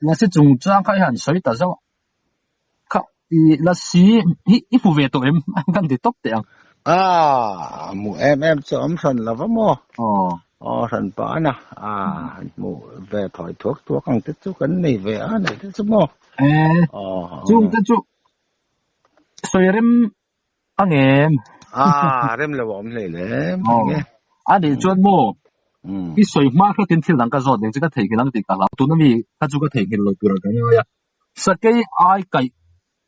Lasi chungchang kha i han sawi ta zauh a, kha i lasi hi i hmu ve tawh em? Kan ti tawp teh ang. A hmu em em chu awm hran lo va maw? Aw. Aw hran pah a na. A hmu ve thawi thuak thuak ang te chu kan nei ve a nei te chu maw? Eh, Aw. chung te chu sawi rem A ngem. A rem lo a awm hlei lem. Aw. A nih chuan maw i sawi hma hretin thil dang ka zawt nen chu ka theihnghilh ang tih ka hlau. Tuna mi kha chu ka theihnghilh lo tur ah ka ngai a. Sakei ai kaih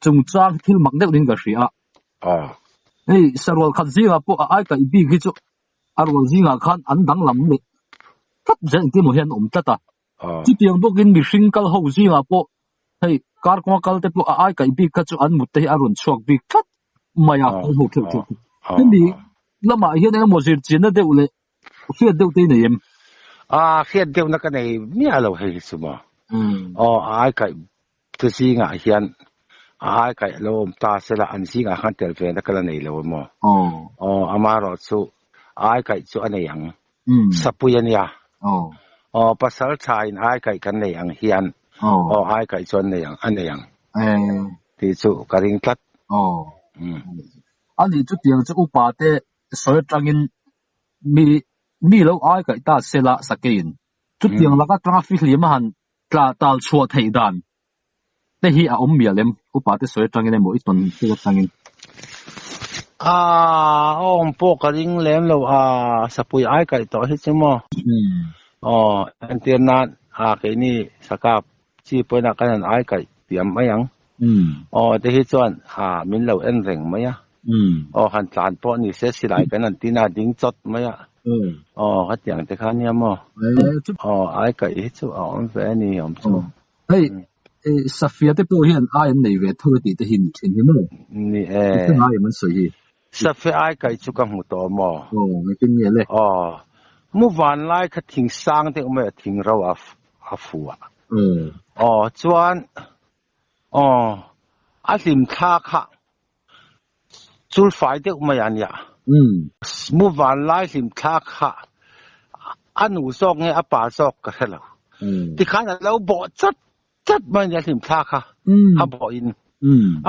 chungchang hi thil mak deuh niin ka hria a. Hei sarual khat zingah pawh a ai kaih bik hi chu a rual zingah khan an danglam leh tlat zel engtin emaw hian an awm tlat a. Chutiang bawkin mihring kal ho zingah pawh hei kar kawnga kal te pawh a ai kaih bik kha chu an mut te hi a rawn chhuak bik tlat mai a, kal ho theuh theuh chu. Hemi lamah hian engemaw zirchianna deuh leh hriat deuh te i nei em? A, hriat deuhna ka nei miah lo hei hi chu maw. Aw, a ai kaih te zingah hian a ai kaih lo awm ta se la an zingah khan tel ve na ka la nei lo emaw. Aw, amaherawhchu a ai kaih chu a nei ang. Sapui a nia. Aw, pasal tha in ai kaih kan nei ang hian aw ai kaih chu an nei ang, a nei ang tih chu ka ring tlat. A nih chutiang chu upa te sawi atangin mi mi lo ai kaih ta se la sakeiin chutiang laka tanga fihlim a han tla tal chhuah theih dan te hi a awm mial em? Upa te sawi atangin emaw i tawn thil atangin. Aaa awm pawh ka ring lem lo a, sapui ai kaih tawh hi chu maw? Aw entir nan a keini sakap chi pawhin a kan han ai kaih tiam mai ang. Aw te hi chuan a min lo en reng mai a. Aw han tlan pawh ni se silai kan han tin a ding chawt mai a. Aw hetiang te kha nia maw? Aw ai kaih hi chu a awm ve a ni awm chu. Hei Safia te pawh hian ai an nei ve tho e tih te hi ni thin hi maw? Ni e. I hre ngai em an sawi hi? Safia ai kai chu ka hmu tawh maw? Aw, engtin nge le? Aw, mu van lai kha thing sang deuh mai a thing ro a a fu a. Aw, chuan aw a hlim thla kha chul fai deuh mai a nia. Mu van lai hlim thla kha a nu zawk nge a pa zawk ka hre lo. Tikhan a lo bawh chat chat mai a nia hlim thla kha a bawh in.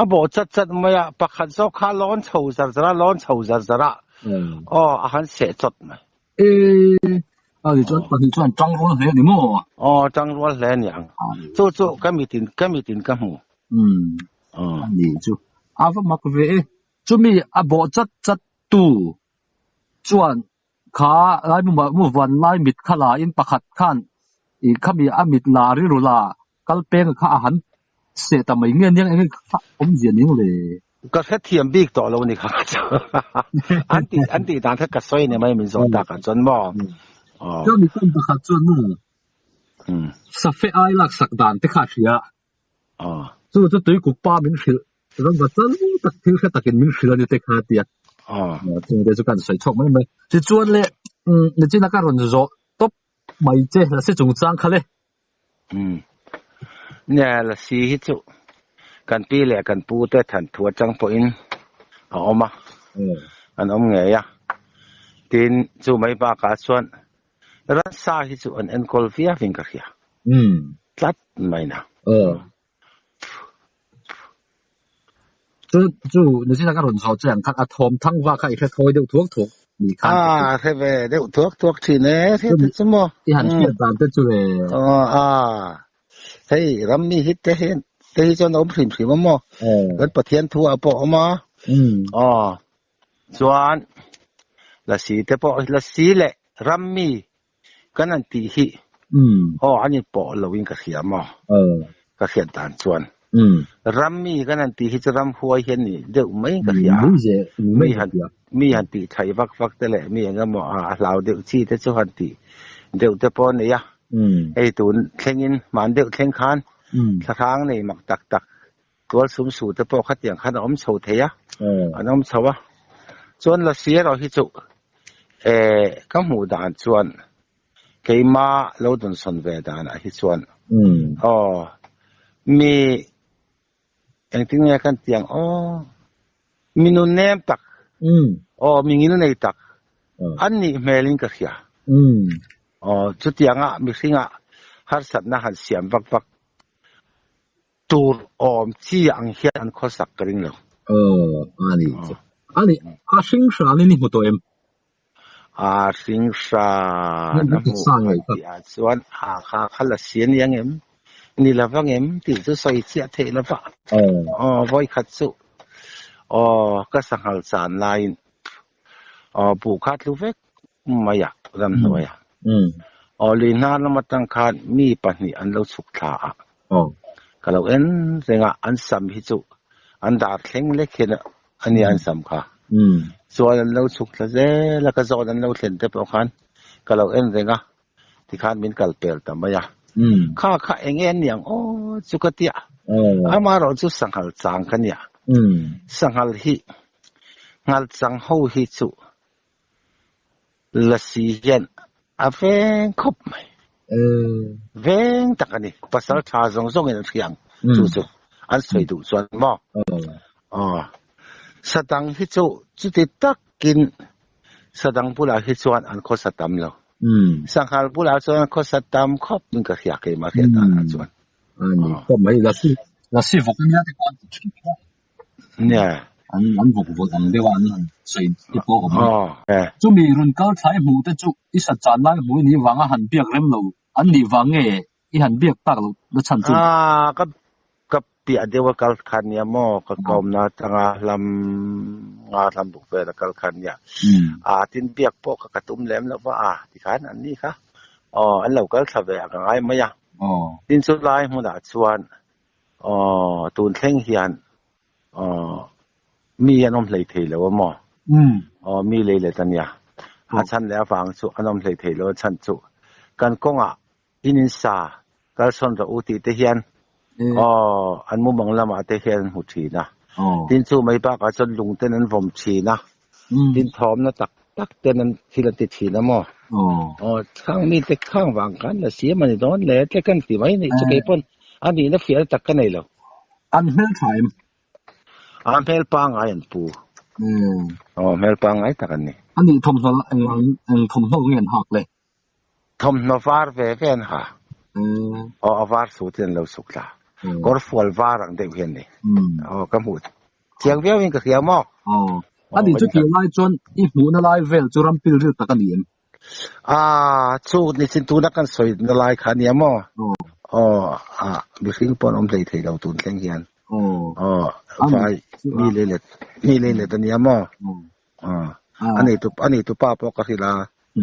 A bawh chat chat mai a, pakhat zawk kha a lawn chho zar zar a, lawn chho zar zar a, aw a han seh chawt mai. A ni chuan pahnih chuan tangrual hle a ni maw? Aw tangrual hle a ni ang. Chu chu ka mitin ka mitin ka hmu. Umm a ni chu a va mak ve e. Chumi a bawh chat chat tu chuan kha lai mu van lai mit kha la in pakhat khan ih khami a mit la rilru la kal peng kha a han seh ta mai nge nia eng kha awmzia ning le. Ka hrethiam bik tawh lo ni kha chu an tih an tih dan kha ka sawi ni mai min zawh tak ah chuan maw. Aw. Chumi kum pakhat chuan maw safe ai lak sak dan te kha a hria. Chu chu tuikuk pa min hrilh ram va chal tak thil hre takin min hrilh a ni te kha a ti a. Chung te chu kan sawi chhuak mai mai. Tichuan le nichina ka rawn zawh tawp mai che lasi chungchang kha le. Nia lasi hi chu kan pi leh kan pu te than thu atang pawhin a awm a, an awm ngei a. Tin chu mai bakah chuan Rasa hi chu an enkawl viau in ka hria. Tlat mai na. Aw. Chu chu nichina ka rawn zawh che ang khan a thawm thang vak kha i hre thawi deuh thuak thuak ni khan. A hre ve deuh thuak thuak thin e hriat te chu maw. I han hriat dan te chu e. Aw a. Hei rammi hi te hian te hi chuan a awm hrim hrim a maw. Kan Pathian thu ah pawh a awm a. Aw. Chuan lasi te pawh lasi leh rammi kan han tih hi aw an inpawh lo in ka hria maw? Ka hriat dan chuan rammi kan han tih hi chu ramhuai hi an ni deuh mai in ka hria a, mi han mi han tih thaih vak vak te leh mi eng emaw a hlau deuh chi te chu han tih deuh te pawh a nei a, hei tun thlengin hman deuh thleng khan thlahrang nei mak tak tak Tual sum su te pawh khatiang khan a awm chho thei a, an awm chho a. Chuan Lasi erawh hi chu eh ka hmuh dan chuan keima lo dawnsawn ve danah hi chuan aw mi engtin nge kan ti ang aw mi nun nem tak aw mi ngil nei tak an nih hmelin ka hria. Aw chutianga mihringa harsatna han siam vak vak. Tur awm chi ang hian an khawsak ka ring lo. Aw, a ni chu. A ni, a hring hranin i hmu tawh em? A hring hran a hmuh han tih ah chuan a kha kha la si a ni ang em? Ni lo vang em tih chu sawi chiah theih lo va. Aw, vawi khat chu aw ka sanghal chan laiin aw buh kha tlu vek mai a ramhnuai a. Aw lui hnar lam atang khan mi pahnih an lo chhuk thla a. Ka lo en reng a, an sam hi chu an dar thleng lek hian a nia an sam kha. Chuan an lo chhuk thla zel a, ka zawn an lo thlen te pawh khan ka lo en reng a, tikhan min kal pel ta mai a. Kha kha eng nge an ni ang aw chu ka tia. Amaherawh chu sanghal chang ka nia. Sanghal hi nghal chang ho hi chu Lasi hian a veng khawp mai. Veng tak a ni. Pasal tha zawng zawngin an hria ang chu chu an sawi duh chuan maw. Aw. Sadang hi chu chuti takin sadang bulah hi chuan an khawsa tam lo. Sanghal bulah chuan an khawsa tam khawp in ka hria keimah hriat danah chuan. A ni khawp mai. Lasi lasi vawk ania te pawh an ti thin khawp. Nia. An an vawk vawlh ang deuh a an han sawi te pawh awm a. Chumi rawn kal thlai hmuh te chu i sat chan lai hmuh i nih vanga han biak rem lo an nih vang nge i han biak tak loh na chhan chu? Aa ka ka piah deuh a kal khan nia maw ka kawmna atanga hlam nga hlam buk vel a kal khan nia. Aa tin biak pawh ka ka tum lem lo va a tikhan an ni kha aw an lo kal thla ve a ka ngai mai a. Tin chu lai hmunah chuan Aw, tun thleng hian aw mi an awm hlei thei lo a maw? Aw, mi lei let a nia. A chhan leh avang chu an awm hlei thei lo a chhan chu kan kawngah in in sa kalsawn rawh u tih te hian aw an mumang lamah te hian an hmu thin a. Tin chu mai bakah chuan lung ten an vawm thin a. Tin thawmna tak tak ten an thil an ti thin a maw? Aw, khang mite khang vang khan la siam a ni dawn le tle kan ti mai nih chu kei pawn a nihna fiah tak ka nei lo. An hmel tha em? A hmel pangngai an pu. Aw, hmel pangngai tak an ni. A nih thawmhnaw eng eng thawmhnaw nge an hak le? Thawmhnaw var ve ve an ha. Aw, a var su ten an lo suk thla. Kawr fual var ang deuh hian ni. Aw, ka hmuh chiang viau in ka hria maw? Aw, a nih chu tih lai chuan i hmuhna lai vel chu ram pil ril tak a ni em? Aa, chu ni chin tuna kan sawi na lai kha ania maw? Aw, a mihring pawh an awm hlei thei lo tun thleng hian. Aw, vai mi lei let mi lei let ania maw? Aw, a neitu a neitu pa pawh ka hrilh a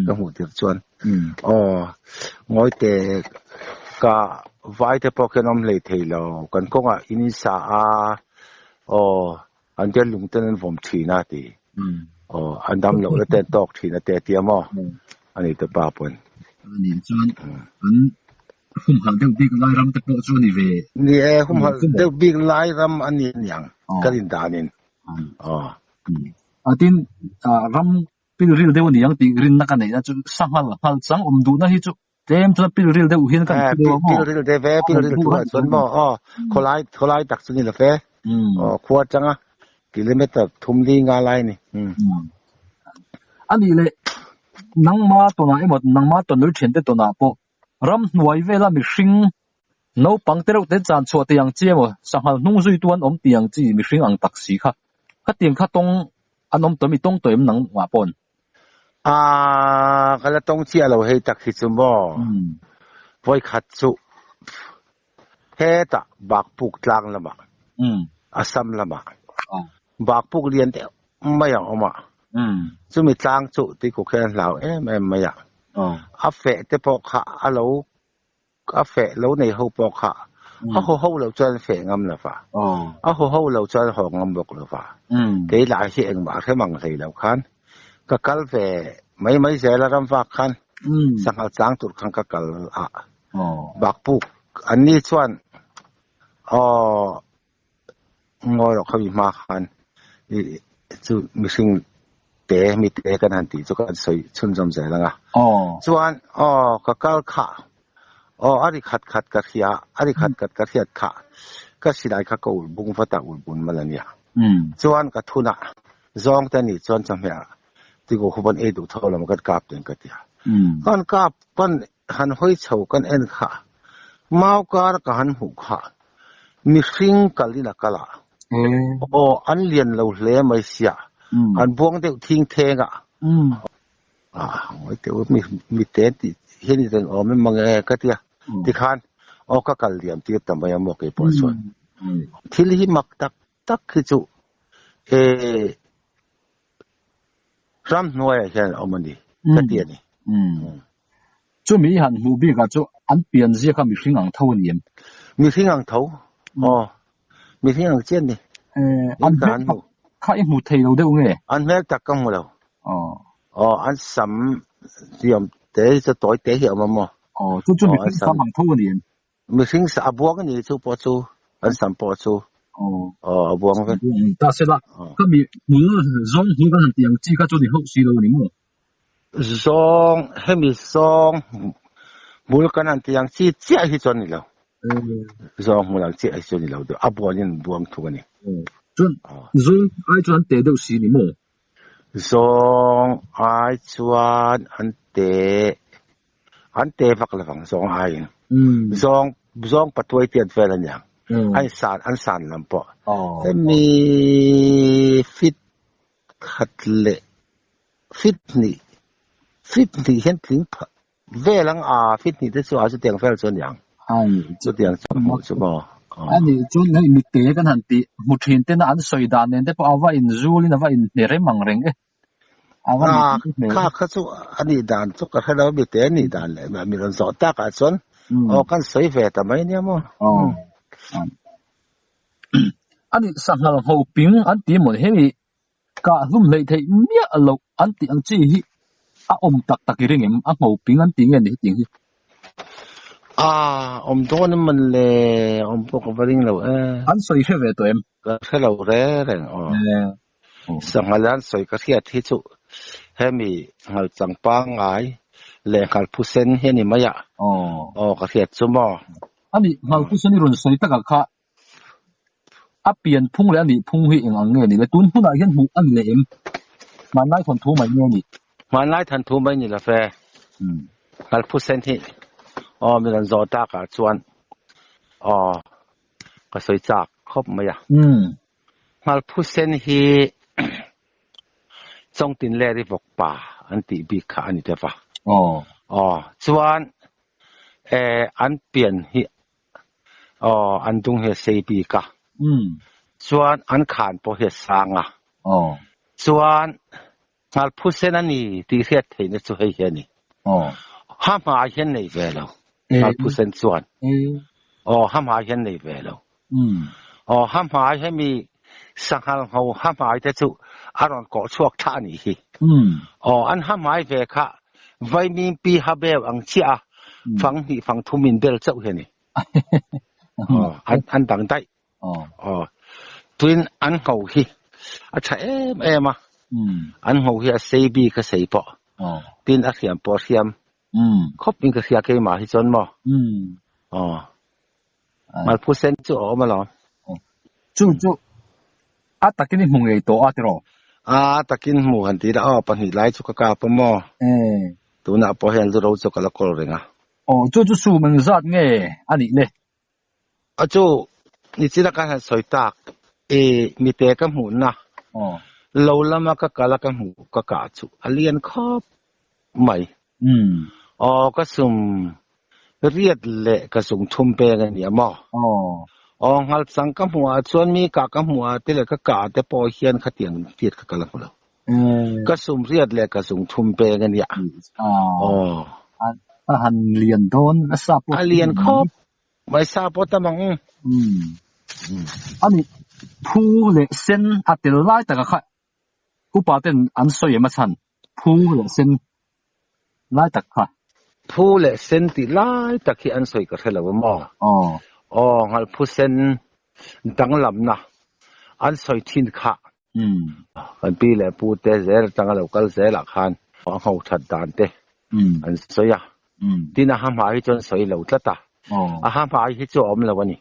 ka hmuh tir chuan. Aw, ngawi te ka vai te pawh khian awm hlei thei lo kan kawngah in in sa a aw an bial lung ten an vawm thin a ti. Aw, an dam loh na te an tawk thin a te a tia maw? A neitu pa pawn. A nih chuan an humhalh deuh bik lai ram te pawh chu a ni ve. Ni e, humhalh deuh bik lai ram a ni aniang ka rin danin. Aw. A tin, ram pilril deuh a ni ang tih rinna ka neih na chu sanghal nghal chang awm duhna hi chu tlem chuan pilril deuh hian kan thi deuh a maw? Pilril deuh ve, pilril thu ah chuan maw aw khawlai khawlai tak chu ni lo fe. Aw khua atanga kilometer thum li nga lai a ni. A nih leh nangma tawnah emaw nangma tawnui thiante tawnah pawh Ramhnuai vela mihring naupang te reuh te chan chhuah tih ang chi emaw, sanghal hnung zuitu an awm tih ang chi mihring ang tak si kha. Khatiang kha tawng an awm tawh em? I tawng tawh em nangmah paw'n? Aaa, ka la tawng chiah lo hei tak hi chu maw? Vawikhat chu hetah Bakpuk tlang lamah, Assam lamah Bakpuk lian deuh mai ang awm a, chumi tlang chu tuikuk hian an hlau em em mai a, a feh te pawh kha a lo a feh lo nei ho pawh kha a haw ho lo chuan an feh ngam lo va, a haw ho lo chuan an haw ngam bawk lo va, kei lah hi engmah hrem ang hlei lo khan ka kal ve mai mai zel a ram vak khan sanghal chang tur khan ka kal a, bakpuk an ni chuan aw. Ngawi rawh khami hma khan i chu mihring te mi te kan han tih chu kan sawi chhunzawm zel ang a. Chuan aw ka kal kha aw a ri khat khat ka hria a ri khat khat ka hriat kha ka silai kha ka ulh bung vat a ulh bun mal a nia. Chuan ka thunah zawng te nih chuan chawhmeh tiko khu pawn ei duh tho lo maw kan kap teng ka ti a. Kan kap kan han hawi chho kan en kha mau kar ka han hmuh kha. Mihring kalin a kal a. Aw, an lian lo hle mai sia. An buang deuh thing theng a. Ah, ngawi teh u, mi mi te tih hian i rawn awm em mange ka ti a. Tikhan, aw ka kal liam tir ta mai a maw keipawh chuan. Thil hi mak tak tak hi chu e ramhnuaiah hian a awm a ni ka ti a ni. Chumi i han hmuh bikah chu an pian zia kha mihring ang tho a ni em? Mihring ang tho, aw. Mihring ang chiah a ni. An hmel tak kha i hmu thei lo deuh nge? An hmel tak ka hmu lo. Aw, an sam hliam te hi chu tawi te hi a awm a maw? Aw, chu chu mihring sam ang tho a ni em? Mihring sa a buang a ni chu pawh chu, an sam pawh chu. Aw, a buang vek. Ta sela, ka mi hmul zawng hmul kan han tih ang chi kha chu ni hauh si lo a ni maw? Zawng, hemi zawng hmul kan han tih ang chi chiah hi chu a ni lo. Zawng hmul ang chiah hi chu a ni lo deuh, a buanin an buang thung a ni. Chuan zawng ai chuan an te deuh si ni maw? Zawng ai chuan an te, an te vak lo vang zawng aiin. Zawng, zawng patuai tiat vel a niang. An san, an san lam pawh. Hemi fit khat leh fit hnih, fit hnih hian tling phah vel ang a, fit hnih te chu a chutiang vel chu a ni ang. Chutiang chu hmuh chu maw. A nih chuan hei mite kan han tih hmu thin tena an sawi dan nen te pawh a va inzulin a va inhne rem ang reng e. A va nih kha kha chu a nih dan chu ka hre lo mite a nih dan leh mi rawn zawh takah chuan aw kan sawi ve ta mai nia maw. A nih sanghal ho ping an ti maw hei Kah hlum hleih theih miah loh an tih ang chi hi a awm tak tak i ring em? A ngho ping an ti nge ni hetiang hi? Aa, awm dawn em man le, awm pawh ka va ring lo e. An sawi hre ve tawh em? Ka hre lo re reng aw. Sanghal an sawi ka hriat hi chu hemi nghal chang pangngai leh nghal phusen hi a ni mai a. Aw ka hriat chu maw. Ani nghal phusen i rawn sawi takah kha A pian phung leh a nih phung hi eng ang nge ni le? Tun hunah hian hmuh a ni leh em? Hmanlai thawnthu mai nge ni? Hmanlai thawnthu mai ni lo ve. Ngalphusen hi aw mi rawn zawh takah chuan aw ka sawi chak khawp mai a. Ngalphusen hi Chawngtin leh Rivawk pa an tih bik kha a ni deuh a. Aw chuan an pian hi Aw, an dung hi a sei bik a. Chuan an khan pawh hi a sang a. Chuan Nghalphusen a ni tih hriat theihna chu hei hi a ni. Ha hmai hian nei ve lo Nghalphusen chuan. Aw, ha hmai hian nei ve lo. Aw, ha hmai hemi sanghal ngho ha hmai te chu a rawn kawh chhuak tha a nih hi. Aw, an ha hmai ve kha Vaimim pi ha beu ang chiah a, fang hnih fang thum in bel chauh hi a ni. Aw, an an dang daih. Aw, tuin an ngho hi a tha em em a, an ngho hi a sei bik a sei pawh, tin a hriam pawh a hriam khawp in ka hria keimah hi chuan maw. Aw, Malphu sen chu a awm alawm. Chu chu a takin i hmu ngei tawh a tiraw? A takin hmu han ti ila aw pahnih lai chu ka kap a maw? Tunah pawh hian lu ro chu ka la kawl reng a. Aw chu chu sum eng zat nge a nih le? A chu nichina kan han sawi tak i mite ka hmuhna lo lama ka kal a ka hmuh ka kah chu a lian khawp mai. Aw ka sum riat leh ka sum thum peng a nia maw? Aw nghal chang ka hmuh ah chuan mi kah ka hmuh ah te leh ka kah te pawh hian khatiang tiat kha ka la hmu lo. Ka sum riat leh ka sum thum peng a nia. Aw. A han lian dawn nasa pawh. A lian khawp mai sa pawh tam ang. Ani phu leh sen a tel lai taka kha Upa ten an sawi em a chhan? Phu leh sen lai tak kha. Phu leh sen tih lai tak hi an sawi ka hre lo a maw? Aw. Aw, Nghalphu sen danglamna an sawi thin kha. Kan pi leh pu te zel atanga lo kal zelah khan a ngho that dan te an sawi a. Tin a ha hma hi chu an sawi lo tlat a. A ha hma hi chu a awm lo a ni.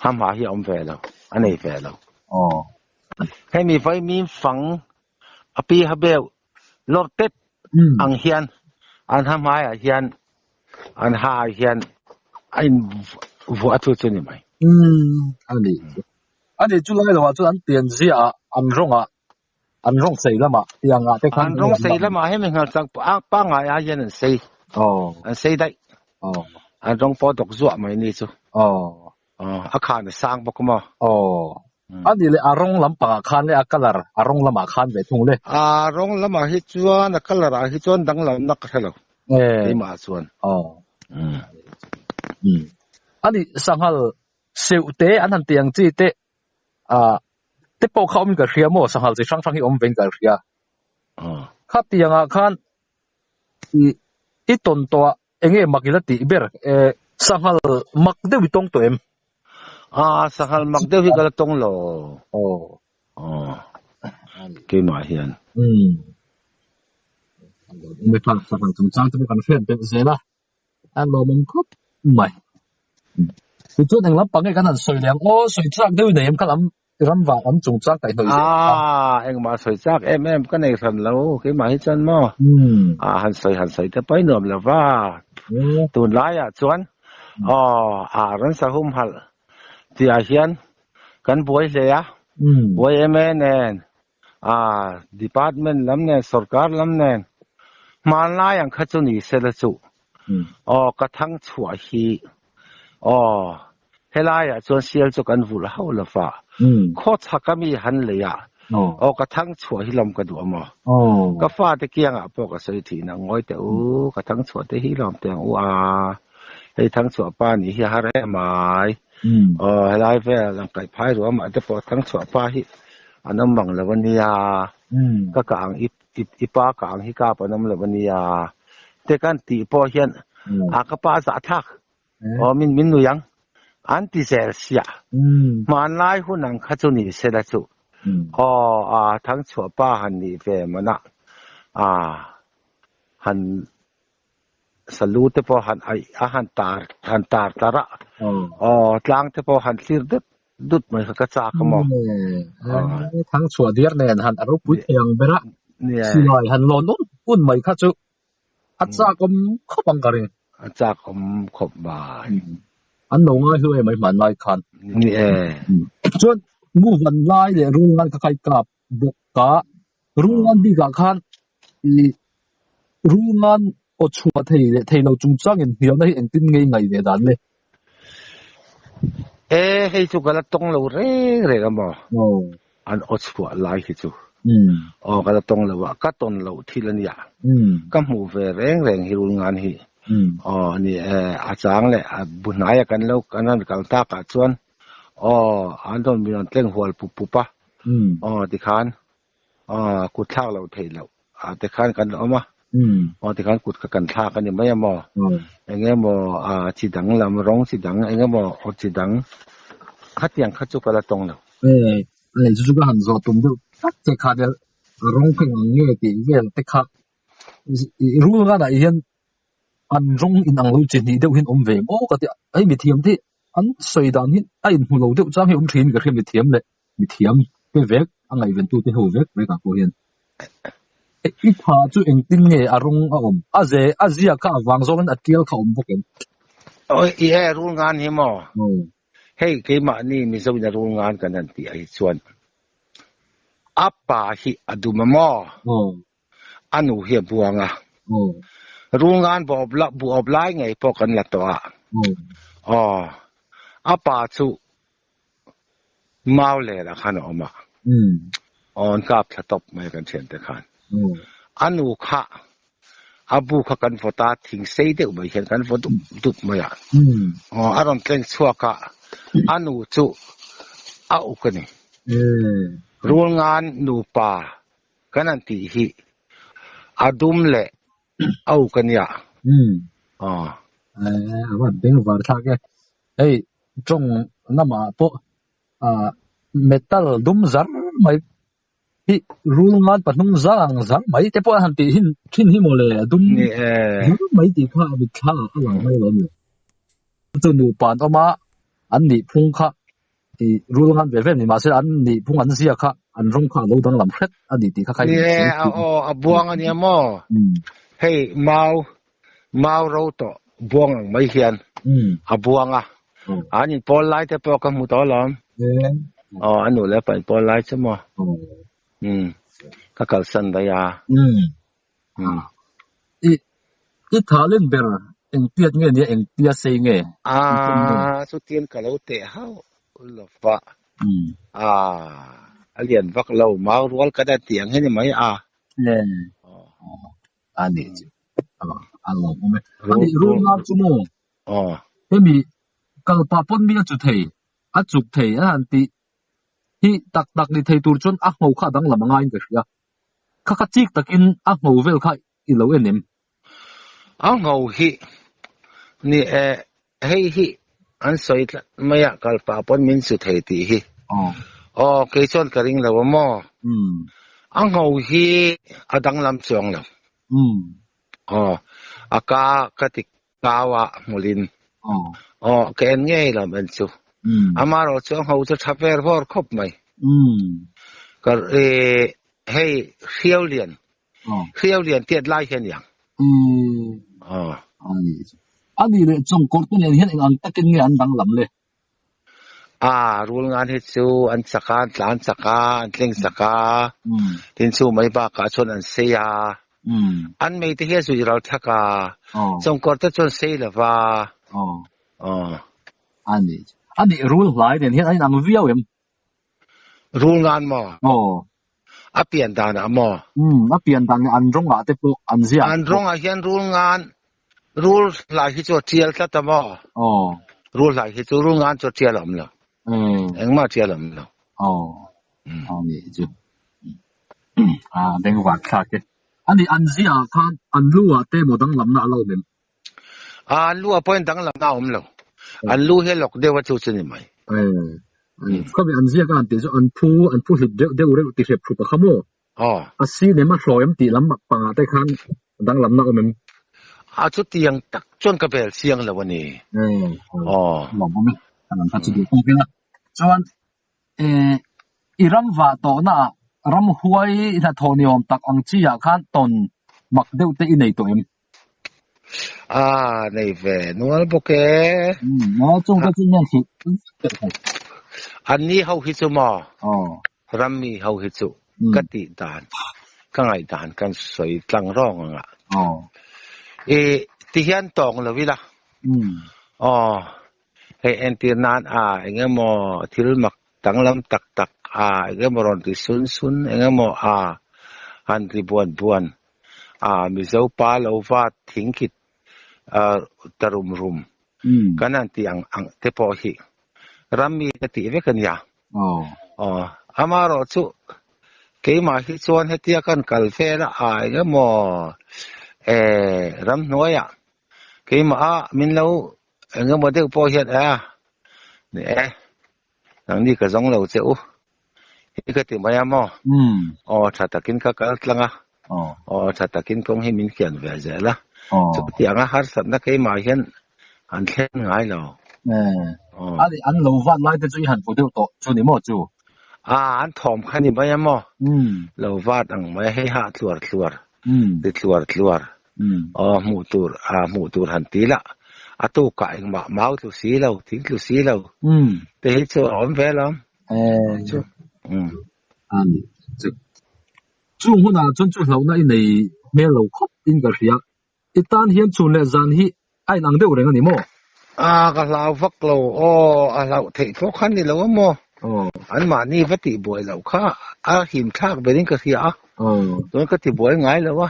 Ha hma hi a awm ve lo, a nei ve lo. Hemi vaimim fang a pi ha beuh lawr tet ang hian an ha hmaiah hian an ha ah hian a in vuah a chu chu ni mai. Umm a ni chu. A ni chu lai lovah chuan an pian ziaah an rawngah an rawng sei lamah tiangah te khan An rawng sei lamah hemi nghal chang pangngai ah hian an sei. Aw. An sei daih. Aw. An rawng pawh dawk zuah mai ni chu. Aw. Aw a khan a sang bawk maw? Aw. A ni le a rawng lampangah khan le a colour a rawng lamah khan ve thung le. A rawng lamah hi chuan a colour ah hi chuan danglamna ka hre lo. Keimah ah chuan. Aw. A ni sanghal seuh te an han tih ang chi te ah te pawh kha awm in ka hria maw sanghal chi hrang hrang hi awm ve in ka hria. Khatiangah khan i i tawn tawh a enge mak ila tih ber eh sanghal mak deuh i tawng tawh em? Ah sanghal mak deuh hi ka la tawng lo. Aw. Aw. Keimah hian. Umm. Mi phak sanghal chungchang te pawh kan hriat belh zel a. A lawmawm khawp mai. Tichuan eng lampang nge kan han sawi leh ang aw sawi chak deuh i nei em kha lam Ram vang awm chungchang kaihhnawih zel kha. Aaa, engmah sawi chak em em ka nei hran lo, keimah hi chuan maw? Aa, han sawi han sawi te pawh i nuam lo va. Tunlaiah chuan aw, aa ransa humhalh tihah hian kan buai hle a, buai em em nen, aa, department lam nen, sorkar lam nen, hmanlai ang kha chu ni sela chu, aw, ka thang chhuah hi, aw, Helaiah chuan sial chu kan vulh hauh lo va, khaw chhaka mi han lei a, aw ka thang chhuah hi lawm ka duh a maw? Ka fate kiangah pawh ka sawi thin a, ngawi teh u, ka thang chhuah te hi lawm teh ang u a, hei thang chhuah pa nih hi a har em mai, aw helai vel ang kaih phai ruah mah te pawh thang chhuah pa hi an awm mang lo a nia, ka kah ang i pa kah ang hi kap an awm lo a nia, te kan tih pawh hian a ka pa zah thlak. Aw min min nui ang. An ti zel siah. Hmanlai hun ang kha chu ni sela chu. Aw a Thangchhuah pa han nih ve mana a han salu te pawh han aih a han tar han tar tar a. Aw tlang te pawh han thlir dut dut mai kha ka chak a maw. Thangchhuah diar nen han a ropui thei ang ber a. Silai han lawn un un mai kha chu A chak awm khawp ang ka ring. A chak awm khawp mai. An lo ngai hlu em ai hmanlai khan. Ni e. Chuan Muvan lai leh Rungan kha kai kap bawk a. Rungan bikah khan i Rungan aw chhuah thei leh thei lo chungchangin hnialna hi engtin nge i ngaih ve dan le? E hei chu ka la tawng lo reng reng a maw? An aw chhuah lai hi chu aw ka la tawng lo a, ka tawn loh thil a nia. Ka hmuh ve reng reng hi Rulngan hi aw a ni e, a chang leh a bu hnaia kan lo kan rawn kal takah chuan aw an rawn min rawn tleng hual pup pup a, aw tikhan aw kut thlak loh theih loh ah te khan kan awm a, aw tikhan kut kha kan thlak a ni mai a maw, eng emaw ah chi dang lam rawng chi dang eng emaw aw chi dang khatiang kha chu ka la tawng lo. E a lei chu chu ka han zawh tum deuh tak che kha nia rawng kha eng ang nge tih vel te kha i rul nganah hian an rawng inang lo chi hnih deuh hian awm ve maw ka ti a, hei mithiam te an sawi dan hi a inhmu lo deuh chang hi awm thin ka hria mithiam leh mithiam te vek a ngaihven tu te ho vek vek ah pawh hian i tha chu engtin nge a rawng a awm a ze a ziak kha avang zawngin a tial kha awm bawk em? Oi i e rul ngan hi maw? Hei keimahni Mizo in a rul ngan kan han tih ah hi chuan a pa hi a dum a maw? A nu hi a buang a. Rul ngan buawp lai ngei pawh kan la tawh a. Aw a pa chu Mau ler ah khan a awm a, aw an kap thla tawp mai kan thian te khan. A nu kha a bu kha kan vawt a, thing sei deuh mai hian kan vaw dup dup mai a. Aw a rawn tleng chhuak a, a nu chu a uk a ni. Rulngan nupa kan han tih hi a dum leh a uk a nia. Aw. A van beng var thlak e. Hei tawng lamah pawh ah metal dum zar mai hi rul ngan pahnung zang zar mai te pawh a han tih hin thin hi mawle a dum zar mai tih kha a mitthla ah a lang mai lo a ni. Chu nupa an awm a an nih phung kha ih rul ngan ve ve ni mahse an nih phung an zia kha an rawng kha a lo danglam hret a ni tih kha kha Ni e a aw a buang a nia maw hei mau Mau ro tawh buang ang mai hian a buang a, An in pawl lai te pawh ka hmu tawh alawm. Aw a nu leh a pa in pawl lai chu maw. Umm ka kalsan daih a. Umm. I i tha len ber engtiat nge nia engtia sei nge? Aa chutiang ka lo teh hauh lo va. Aa a lian vak lo mau rual ka da tih ang hi ni mai a. A ni chu. A lawmawm e. A nih rul ngan chu maw? Hemi kalpah pawn mi a chu thei, a chuk thei a han tih hi tak tak ni thei tur chuan a ngho kha a danglam a ngaiin ka hria. Kha kha chik takin a ngho vel kha i lo en em? A ngho hi ni e, hei hi an sawi tlat mai a, kalpah pawn min chu thei tih hi. Aw, kei chuan ka ring lo a maw? A ngho hi a danglam chuang lo. Aw, a ka ka ti kau a hmulin. Aw, ka en ngei lo en chu. Amaherawh chu a ngho chu tha ver vawr khawp mai. Ka hei hriau lian, hriau lian tiat lai hi a niang. Aw. A nih leh chawngkawr te nen hian eng ang takin nge an danglam le? A, rul ngan hi chu an chak a, an tlan chak a, an tling chak a, tin chu mai bakah chuan an sei a, an mei te hi a zui ral thak a, chawngkawr te chuan sei lo va. A ni, a nih rul hlai nen hian an inang viau em? Rul ngan maw? A pian danah maw? A pian dan leh an rawngah te pawh an ziah. An rawngah hian rul ngan, rul hlai hi chu a tial tlat a maw? Rul hlai hi chu rul ngan chu a tial a awm lo. Engmah a tial a awm lo. A nih chu. A bengvar thlak e. A nih an ziahah khan an lu ah te maw danglamna a lo awm em? A, an lu ah pawhin danglamna a awm lo. An lu hi a lawk deuh a chu chu ni mai. Khawvel an ziak a han tih chu an phu an phu hlit deuh deuh reuh ti hrep hrup a kha maw? A sin em a hlawi em tih lam pangah te khan danglamna a awm em? A chutiang tak chuan ka bel chiang lo a ni. Aw. Lawm awm e. Ka lam kha chu duh tawk ila. Chuan i ram vah tawhna ah ramhuai hnathawh ni awm tak ang chi ah khan tawn mak deuh te i nei tawh em? A nei ve nual bawk e. Chung te chu ngen hrih An ni ho hi chu maw? Ram mi ho hi chu ka tih dan, ka ngaih dan kan sawi tlang rawng ang a. I ti hian tawng lo ila. Aw, hei entir nan a eng emaw thil mak danglam tak tak a eng emaw rawn ti sun sun eng emaw a han ri buan buan a Mizo pa lo va thingkit ta rum rum kan han tih ang ang te pawh hi ram mi te tih vek a nia. Aw amaherawh chu keimah hi chuan hetia kan kal vel a a eng emaw ramhnuaiah keimah a min lo eng emaw deuh pawh hian a ni e. Nangni ka zawng lo che u. Hi ka ti mai a maw? Aw, tha takin ka kal tlang a. Aw, tha takin kawng hi min kian ve zel a. Chutianga harsatna keimah hian an thlen ngai lo. Aw. An lo vat lai te chu i han hmu deuh tawh chu ni maw chu? A, an thawm kha ni mai a maw? Lo vat ang mai a, hei hah tluar tluar, ti tluar tluar. Aw, hmuh tur, a hmuh tur han ti lah. A tukah engmah mau tlu si lo, thing tlu si lo te hi chu a awm ve alawm. Chu. A ni. Chu. Chung hunah chuan chu hlauhna i nei hmel lo khawp in ka hria. I tan hian chhun leh zan hi a inang deuh reng a ni maw? A, ka hlau vak lo. Aw, a hlauh theih pawh kha ni lo a maw? Anmahni va tihbuai loh kha a him thlak berin ka hria a. Chuan ka tibuai ngai lo a.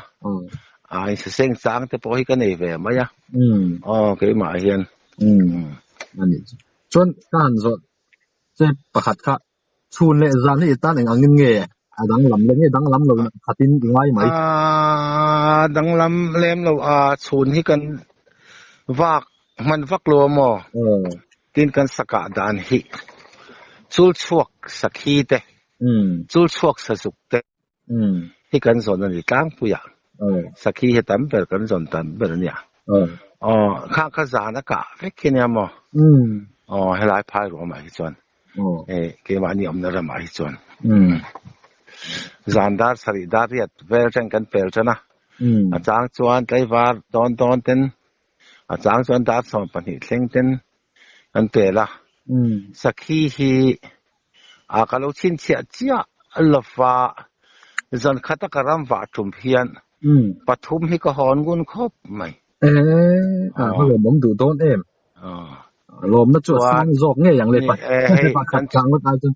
A, insaseng chang te pawh hi ka nei ve mai a. Aw, keimah hian. A nih chu. Chuan ka han zawh che pakhat kha Chhun leh zan hi i tan eng angin nge a danglam le nge danglam lo in khatin i ngai mai? A danglam lem lo a, chhun hi kan vak hman vak lo a maw? Tin kan sakah dan hi chul chhuak sakhi te, chul chhuak sazuk te hi kan zawn a ni tlangpui a, sakhi hi tam ber kan zawn tam ber a nia. Aw kha kha zan a kah vek hi nia maw? Aw helai phai ruamah hi chuan. Eh, keimahni awmna ramah hi chuan zan dar sarih dar riat vel ṭhen kan pel ṭan a, a chang chuan tlaivar dawn dawn ten, a chang chuan dar 12 thleng ten Kan pel a, sakhi hi a ka lo chhinchhiah chiah lova, zan khata ka ram vah tum hian pathum hi ka hawn ngun khawp mai. E, a va lawmawm duh dawn em? Lawmna chu a sang zawk ngei ang le pakhat chang ngawt ai chuan.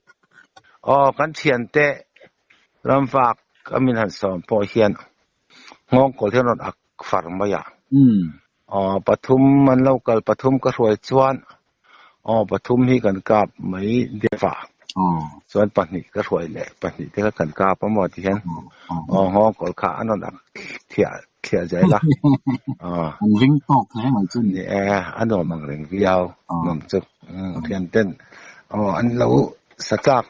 Aw, kan thiante ram vak a min han sawm pawh hian nghawngkawl hian rawn ak far mai a. Aw pathum an lo kal pathum ka hruai chuan aw pathum hi kan kap mai deuh a chuan pahnih ka hruai leh pahnih te kha kan kap a maw ti hian aw nghawngkawl kha an rawn ak thliah thliah zel a aw an ring tawk hle mai chu ni e a nuam ang reng viau nuam chu thian ten aw an lo sa tlak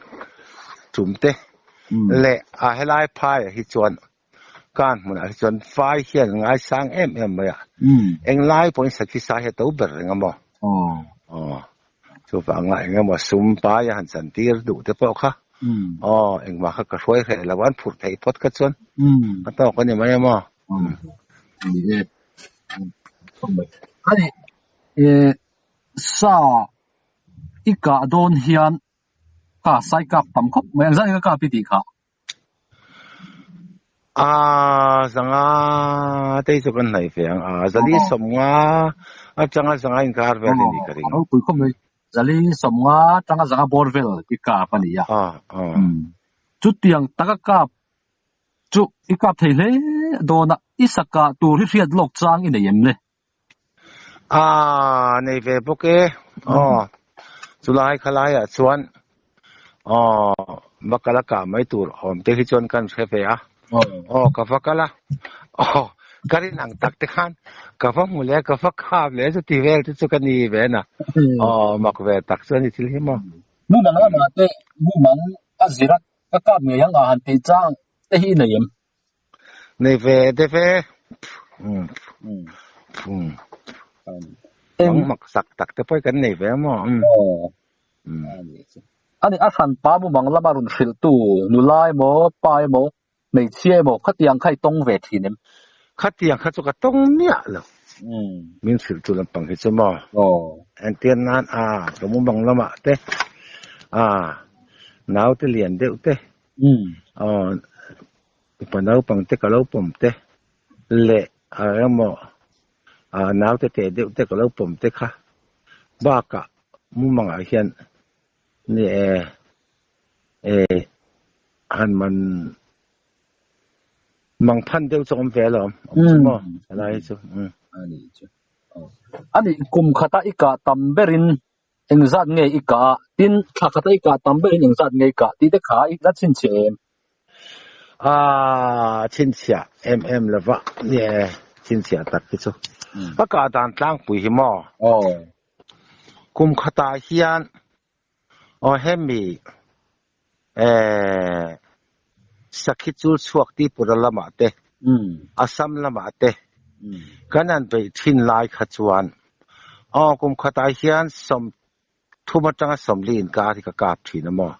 tum te leh a helai phaiah hi chuan Kan hmunah hi chuan fai hian a ngaisang em em mai a, englai pawhin sakhi sa hi a to ber reng a maw? Aw, chuvanga eng emaw sum pai a han chan tir duh te pawh kha, aw, engmah kha ka hruai hreh lo a, an phurh theih phawt kha chuan a tawk a ni mai a maw? Ni e, ani sa i kah dawn hian ka sai kap tam khawp mai, engzah nge ka kap i tih kha? A zanga te chu kan hnaih ve ang a, zali sawmnga atanga zanga inkar vel a nih ka ring. A ropui khawp mai, zali sawmnga atanga zanga bawr vel i kap a ni a. Chutiang taka kap chu i kap thei hle dawn a, i sa kah tur hi hriat lawk chang i nei em le? A nei ve bawk e, aw chulai khalaiah chuan aw va kal a kah mai tur awm te hi chuan kan hre ve a, aw ka va kal a, aw ka rin ang tak te khan ka va hmu leh ka va khap leh chuti vel te chu ka ni ve na, aw mak ve tak chu a ni thil hi maw. Mumang lamah te mumang a zir a ka kap ngei ang a han tih chang te hi i nei em? Nei ve te ve. Mang mak sak tak te pawh kan nei ve a maw. Ani a hran pa mumang lama rawn hrilh tu nula emaw pa emaw hmeichhia emaw khatiang kha i tawng ve thin em? Khatiang kha chu ka tawng miah lo. Min hrilh tu lampang hi chu maw. Entir nan a ka mumang lamah te a naute lian deuh te Aw, upa naupang te ka lo pawm te leh a emaw a naute teh deuh te ka lo pawm te kha bakah mumangah hian ni e e han man mang phan deuh chu awm ve alawm awm chu maw helai hi chu um. Ani kum khata i kah tam berin Engzat nge i kah? Tin, thla khata i kah tam berin engzat nge i kah tih te kha i la chhinchhiah em? Aaa, chhinchhiah em em lo va, ni e, chhinchhiah tak hi chu. Ka kah dan tlangpui hi maw? Aw. Kum khatah hian aw hemi eh sakhi chul chhuak Tripura lamah te, Assam lamah te kan han beih thin lai kha chuan aw kum khatah hian sawmthum atanga sawmli inkar hi ka kap thin a maw?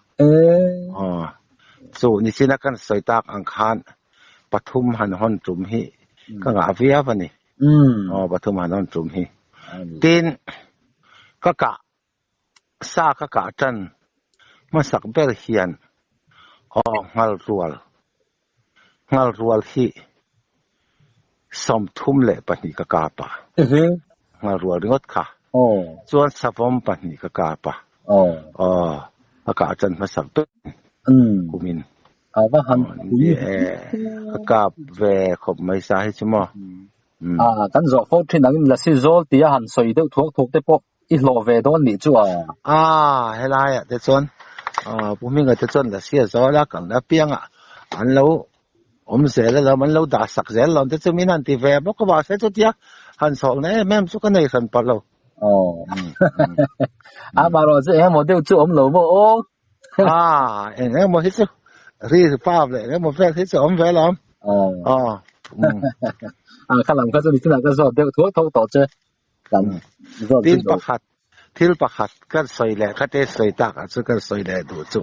Aw chu nichina kan sawi tak ang khan pathum han hawn tum hi ka ngah viau a ni. Aw pathum han hawn tum hi. Tin, ka kah Sa ka kah tan hmasak ber hian aw nghal rual nghal rual hi 32 ka kap a, nghal rual ringawt kha chuan savawm pahnih ka kap a, aw ka kah tan hmasak ber kumin ka kap ve khawp mai sa hi chu maw. Kan zawh fo thin angin Lasi zawl tia han sawi deuh thuak thuak te pawh I hlawh ve dawn nih chu a. A, helaiah te chuan Pu Hminga te chuan Lasi a zawl a, kalna apiangah an lo awm zel alawm, an lo dah sak zel alawm te chu min han ti ve bawk a, mahse chutia han sawlna em em chu ka nei hran pah lo. Aw. Amaherawh chu eng emaw deuh chu awm lo maw aw. A, eng emaw hi chu ri pap leh eng emaw vel hi chu awm ve alawm. Aw. A, kha lam kha chu nichina ka zawt deuh thuak thuak tawh che. Kan zawt Tin pakhat, thil pakhat kan sawi leh kha te sawi tak ah chuan kan sawi leh duh chu.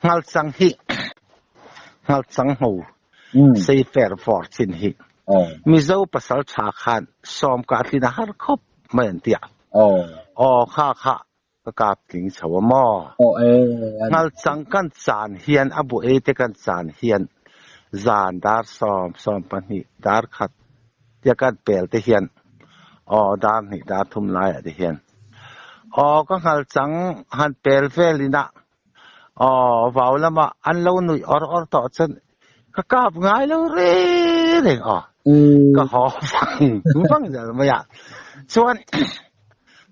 Nghalchang hi, nghalchang ho sei fer fawr chin hi Mizo pasal tha khan sawm kah tlin a har khawp mai an ti a. Aw kha kha ka kap tling chho a maw? Ngal chang kan chan hian a bu ei te kan chan hian zan dar sawm, sawmpahnih, dar khat tia kan pel te hian aw dar hnih dar thum laiah te hian aw ka ngal chang han pel vel ina aw vau lamah an lo nuih awr awr tawh chuan ka kap ngai lo reng reng aw ka haw vang vang zel mai a chuan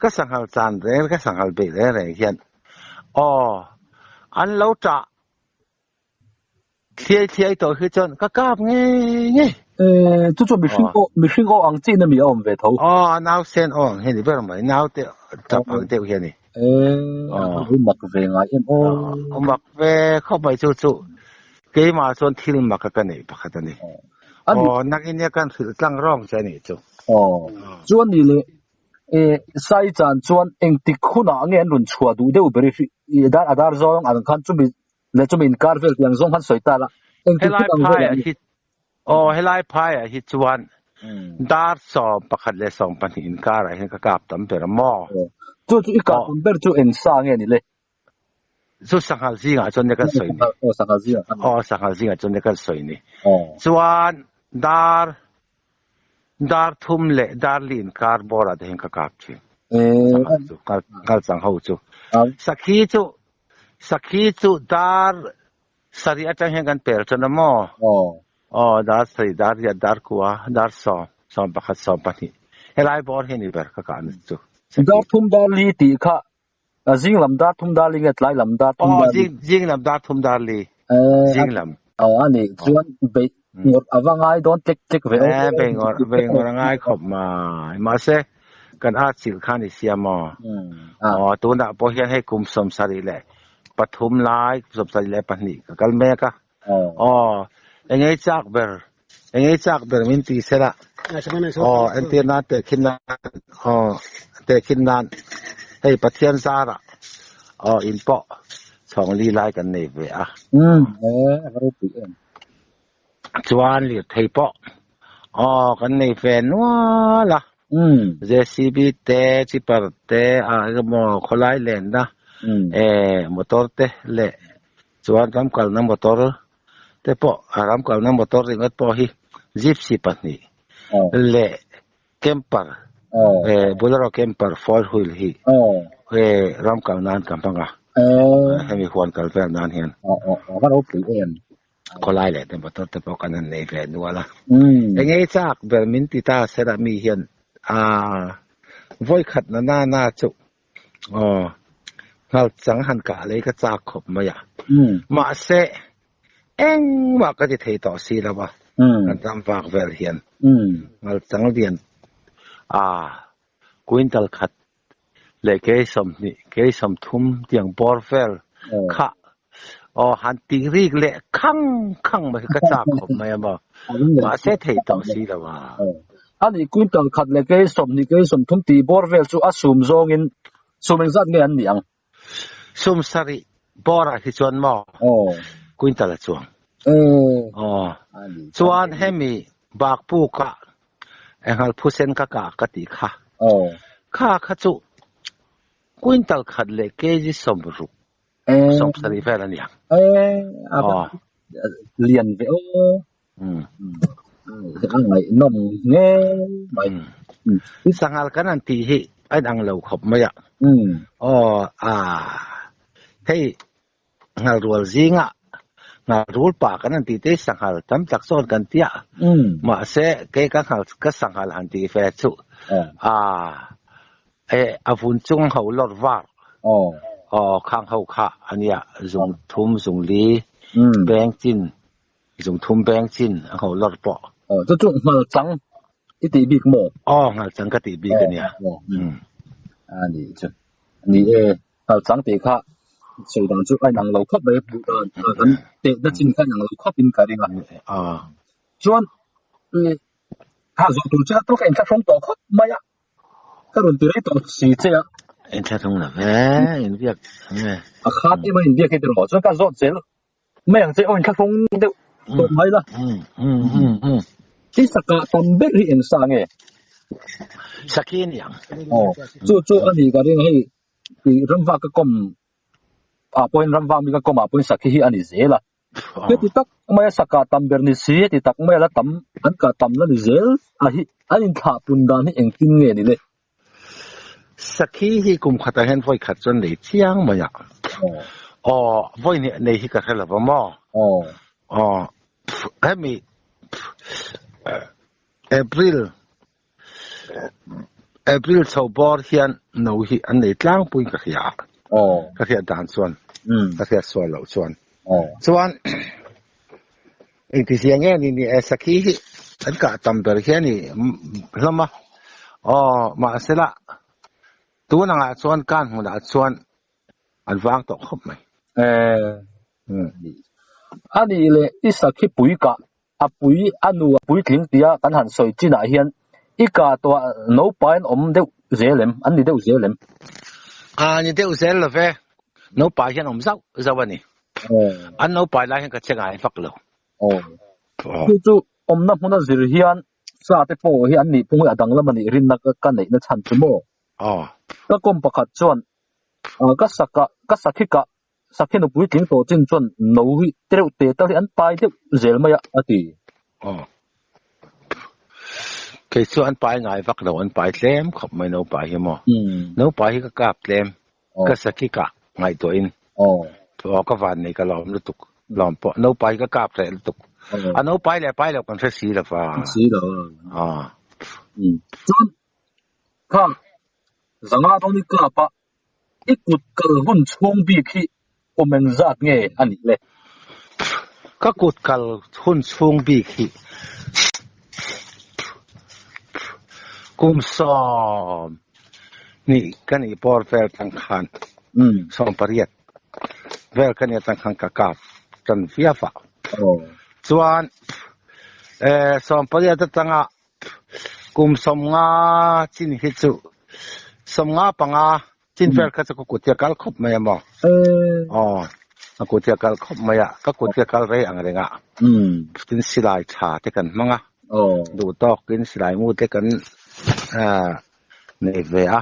ka sanghal chan reng ka sanghal beih reng reng hian aw an lo tah Thliai thliai tawh hi chuan ka kap ngei ngei. Eh, chu chu mihring aw, mihring aw ang chiin ami a awm ve tho. Aw, a nau sen aw ang hi a ni ber mai, nau te tap ang deuh hi a ni. Eh, a lo mak ve ngai em aw. A mak ve khawp mai chu chu keimah chuan thil mak a ka neih pakhat a ni. Aw, nakin nia kan hrilh tlang rawng che a nih chu. Aw, chuan ni leh eh, sai chan chuan engtik hunah nge an rawn chhuah duh deuh ber i dar a dar zawng ang khan chumi Le chumi inkar vel tih ang zawng khan sawi ta la. Engtik Helai thil ang vel phaiah ang ni? hi aw helai phaiah hi chuan dar sawm pakhat leh sawm pahnih inkarah hian ka kap tam ber a maw? Aw. Chu chu i kap Aw. tam ber chu eng sa nge ni le? Chu sanghal zingah chuan nia kan sawi ni. Aw sanghal zingah khan. Aw sanghal zingah chuan nia kan sawi ni. Aw. Chuan dar dar thum leh dar li inkar bawrah te hian ka kap thin. Eh. Sanghal chu kal kal chang ho chu. Sakhi chu Sakhi chu dar sarih atang hian kan pel tan a maw? Aw, dar sarih, dar riat, dar kua, dar sawm, sawm pakhat, sawm pahnih. Helai bawr hi a ni ber ka kahna chu. Sakhi. Dar thum dar li tih kha zing lam dar thum dar li nge tlai lam dar thum dar li? Aw, zing lam dar thum dar li. Zing lam. Aw, a nih chuan beih ngawrh a va ngai dawn tlek tlek ve. Eh, beih ngawrh, beih ngawrh a ngai khawp mai. Mahse, kan at chilh kha ni sia maw? Aw, tunah pawh hian hei kum sawmsarih leh pathum lai, kum sawmsarih leh pahnih ka kal mek a. Aw, eng ei chak ber, eng ei chak ber min ti sela. Aw, entir nan tehkhin nan, aw, tehkhin nan, hei Pathian zarah, aw, in pawh chhawng li lai kan nei ve a. Eh, a va ropui em. Chuan lirthei pawh aw kan nei ve nual a, JCB te, chipper te, ah emaw khawlai lenna eh motor te leh chuan ram kalna motor te pawh a ram kalna motor ringawt pawh hi gypsy pahnih leh camper eh bolero camper four wheel hi eh ram kal nan ka hmang a, hemi huan kal vel nan hian. Khawlai leh te motor te pawh kan han nei ve nual a. Eng ei chak ber min ti ta sela mi hian aa vawi khat na na na chu aw nghal chang han kah lei ka chak khawp mai a. Mahse engmah ka ti thei tawh si lo a kan ram vak vel hian nghal chang lian aa quintal khat leh kei sawmhnih, kei sawmthum tiang bawr vel kha aw han tih rik leh khang khang mai kha ka chak khawp mai a maw. Mahse thei tawh si lo a. A nih quintal khat leh kei sawmhnih, kei sawmthum tih bawr vel chu a sum zawngin sum engzat nge an nih ang? Sum sarih bawrah hi chuan maw quintal a chuang. Aw chuan hemi bakpukah Enghal phusen ka kah ka tih kha. Kha kha chu quintal khat leh kg sawmruk, sawmsarih vel a ni ang. Aw. Lian ve aw. A ngaihnawm nge mai. Sanghal kan han tih hi a inang lo khawp mai a. Aw a hei Nghalrual zingah nghalrul pah kan han tih te sanghal tam tak sawn kan ti a, mahse kei ka nghal ka sanghal han tih ve chu aa eh a vun chung ho lawr var aw khang ho kha a nia zung thum zung li beng chin zung thum beng chin a ho lawr pawh. Aw chu chu nghal chang i tih bik maw? Aw nghal chang ka tih bik a nia. A nih chu ni e. Kal chang tih kha sawi dan chu a inang lo khawp mai, hmuh dan kan tehna chin kha a inang lo khawp in ka ring a. Chuan kha zawh tur che a ka inthlahrung tawh khawp mai a, ka rawn ti rei tawh si che a. Inthlahrung lo ve, inbiak nge. A khat em a inbiak hi tiraw, chuan ka zawt zel mai ang che aw inthlahrung deuh tawh mai la. I sakah tam ber hi eng sa nge? Sakhi a ni ang. Aw, chu chu a ni ka ring a hei i ramvak ka kawm ah pawhin ramvak mi ka kawm ah pawhin sakhi hi a ni zel a. Heti tak maia saka tam ber ni si, heti tak maia la tam an kah tam la ni zel a hi an inthlah pun dan hi engtin nge ni le? Sakhi hi kum khatah hian vawi khat chuan nei chiang mai a. Aw, vawi hnih nei hi ka hre lo va maw? Aw, hemi April April chho bawr hian no hi an nei tlangpuiin ka hria a, ka hriat dan chuan, ka hriat sual loh chuan. Chuan engtizia nge ni ni e sakhi hi an kah tam ber hian i hlawm a, aw mahsela tun angah chuan kan hmunah chuan an vang tawh khawp mai. A nih leh i sakhi pui kah A pui, a nu a puitling tia kan han sawi chinah hian i kah tawh ah naupai an awm deuh zel em? An ni deuh zel em? A ni deuh zel lo ve. Naupai hian awm zauh zauh a ni. An naupai lai hian ka che ngai vak lo. Chu chu awmna hmuna zir hian sa te pawh hi an nih phung hi a danglam a nih rinna ka neihna chhan chu maw? Ka kawm pakhat chuan ka sakah ka sakhi kah Sakhi nupui tling tawh chin chuan no hi tereuh te tal hi an pai deuh zel mai a, a ti. Aw. Kei chu an pai ngai vak lo, an pai tlem khawp mai no pai hi maw. No pai hi ka kap tlem, ka sakhi kah ngaihtuahin. Aw ka van nei ka lawm lutuk, lawm pawh no pai hi ka kap hreh lutuk. A no pai leh pai lo kan hre si lo va. Si lo. Aw. Chuan kha zanga dawn i kap a, I kut kal hun chhung bik hi kum engzat nge a nih le? Ka kut kal hun chhung bik hi kum 20 ka nih bawr vel tang khan 18 vel ka nih atang khan ka kap tan viau a. Chuan 18 atanga Kum 50 chin hi chu 55 chin vel kha chu ka kut hi a kal khawp mai a maw? Aw, ka kut hi a kal khawp mai a, ka kut hi a kal rei ang reng a. Tin silai tha te kan hmang a, duh tawkin silai mu te kan nei ve a.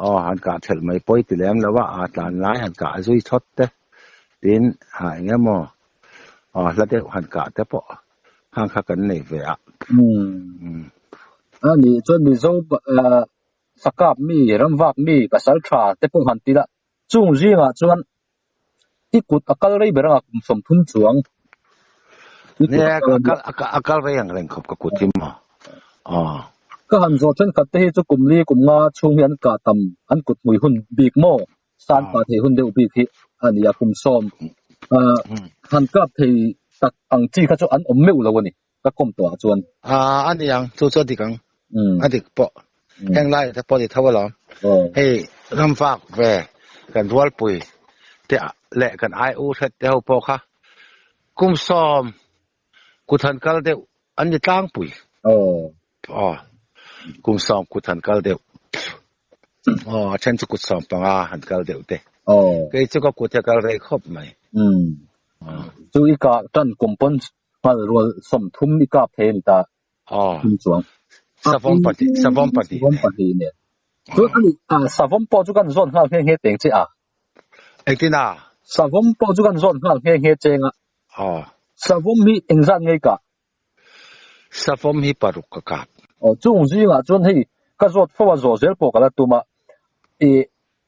Aw, han kah thelh mai pawi ti lem lo a, a tlan lai han kah zui chawt te, tin eng emaw hla deuh han kah te pawh Khang kha kan nei ve a. A nih chuan Mizo sakap mi, ramvak mi, pasal tha te pawh han ti la, chung zingah chuan i kut a kal rei ber anga kum 30 chuang. Nia, a kal rei ang reng khawp ka kut hi maw. Aw. Ka han zawh thenkhat te hi chu kum li kum nga chhung hi an kah tam, an kut hmui hun bik maw? San pah thei hun deuh bik hi a ni a, kum sawm han kap thei tak ang chi kha chu an awm meuh lo a ni, ka kawm tawh ah chuan. A ni ang, chu chu a dik ang, a dik pawh. Heng lai te pawh a ni tho alawm. Hei ramvak ve kan rualpui te leh kan ai u hret te ho pawh kha kum 10 kut han kal deuh an ni tlangpui. Aw, kum 10 kut han kal deuh. Aw, a then chu kut 15 han kal deuh te. Kei chu ka kut hi a kal rei khawp mai. Chu i kah tan kum pawn nghal rual 30 i kap thei a ni ta. Aw, Thum chuang. Savawm pahnih, savawm pahnih. Savawm pahnih nen. Chu a ni, savawm pawh chu kan zawn nghal nghe nghe teng che a. Engtin a? Savawm pawh chu kan zawn nghal nghe nghe cheng a. Aw. Savawm hi engzat ngei kah? Savawm hi paruk ka kap. Aw, chung zingah chuan hei ka zawt fo a, zawh zel pawh ka la tum a. Ih,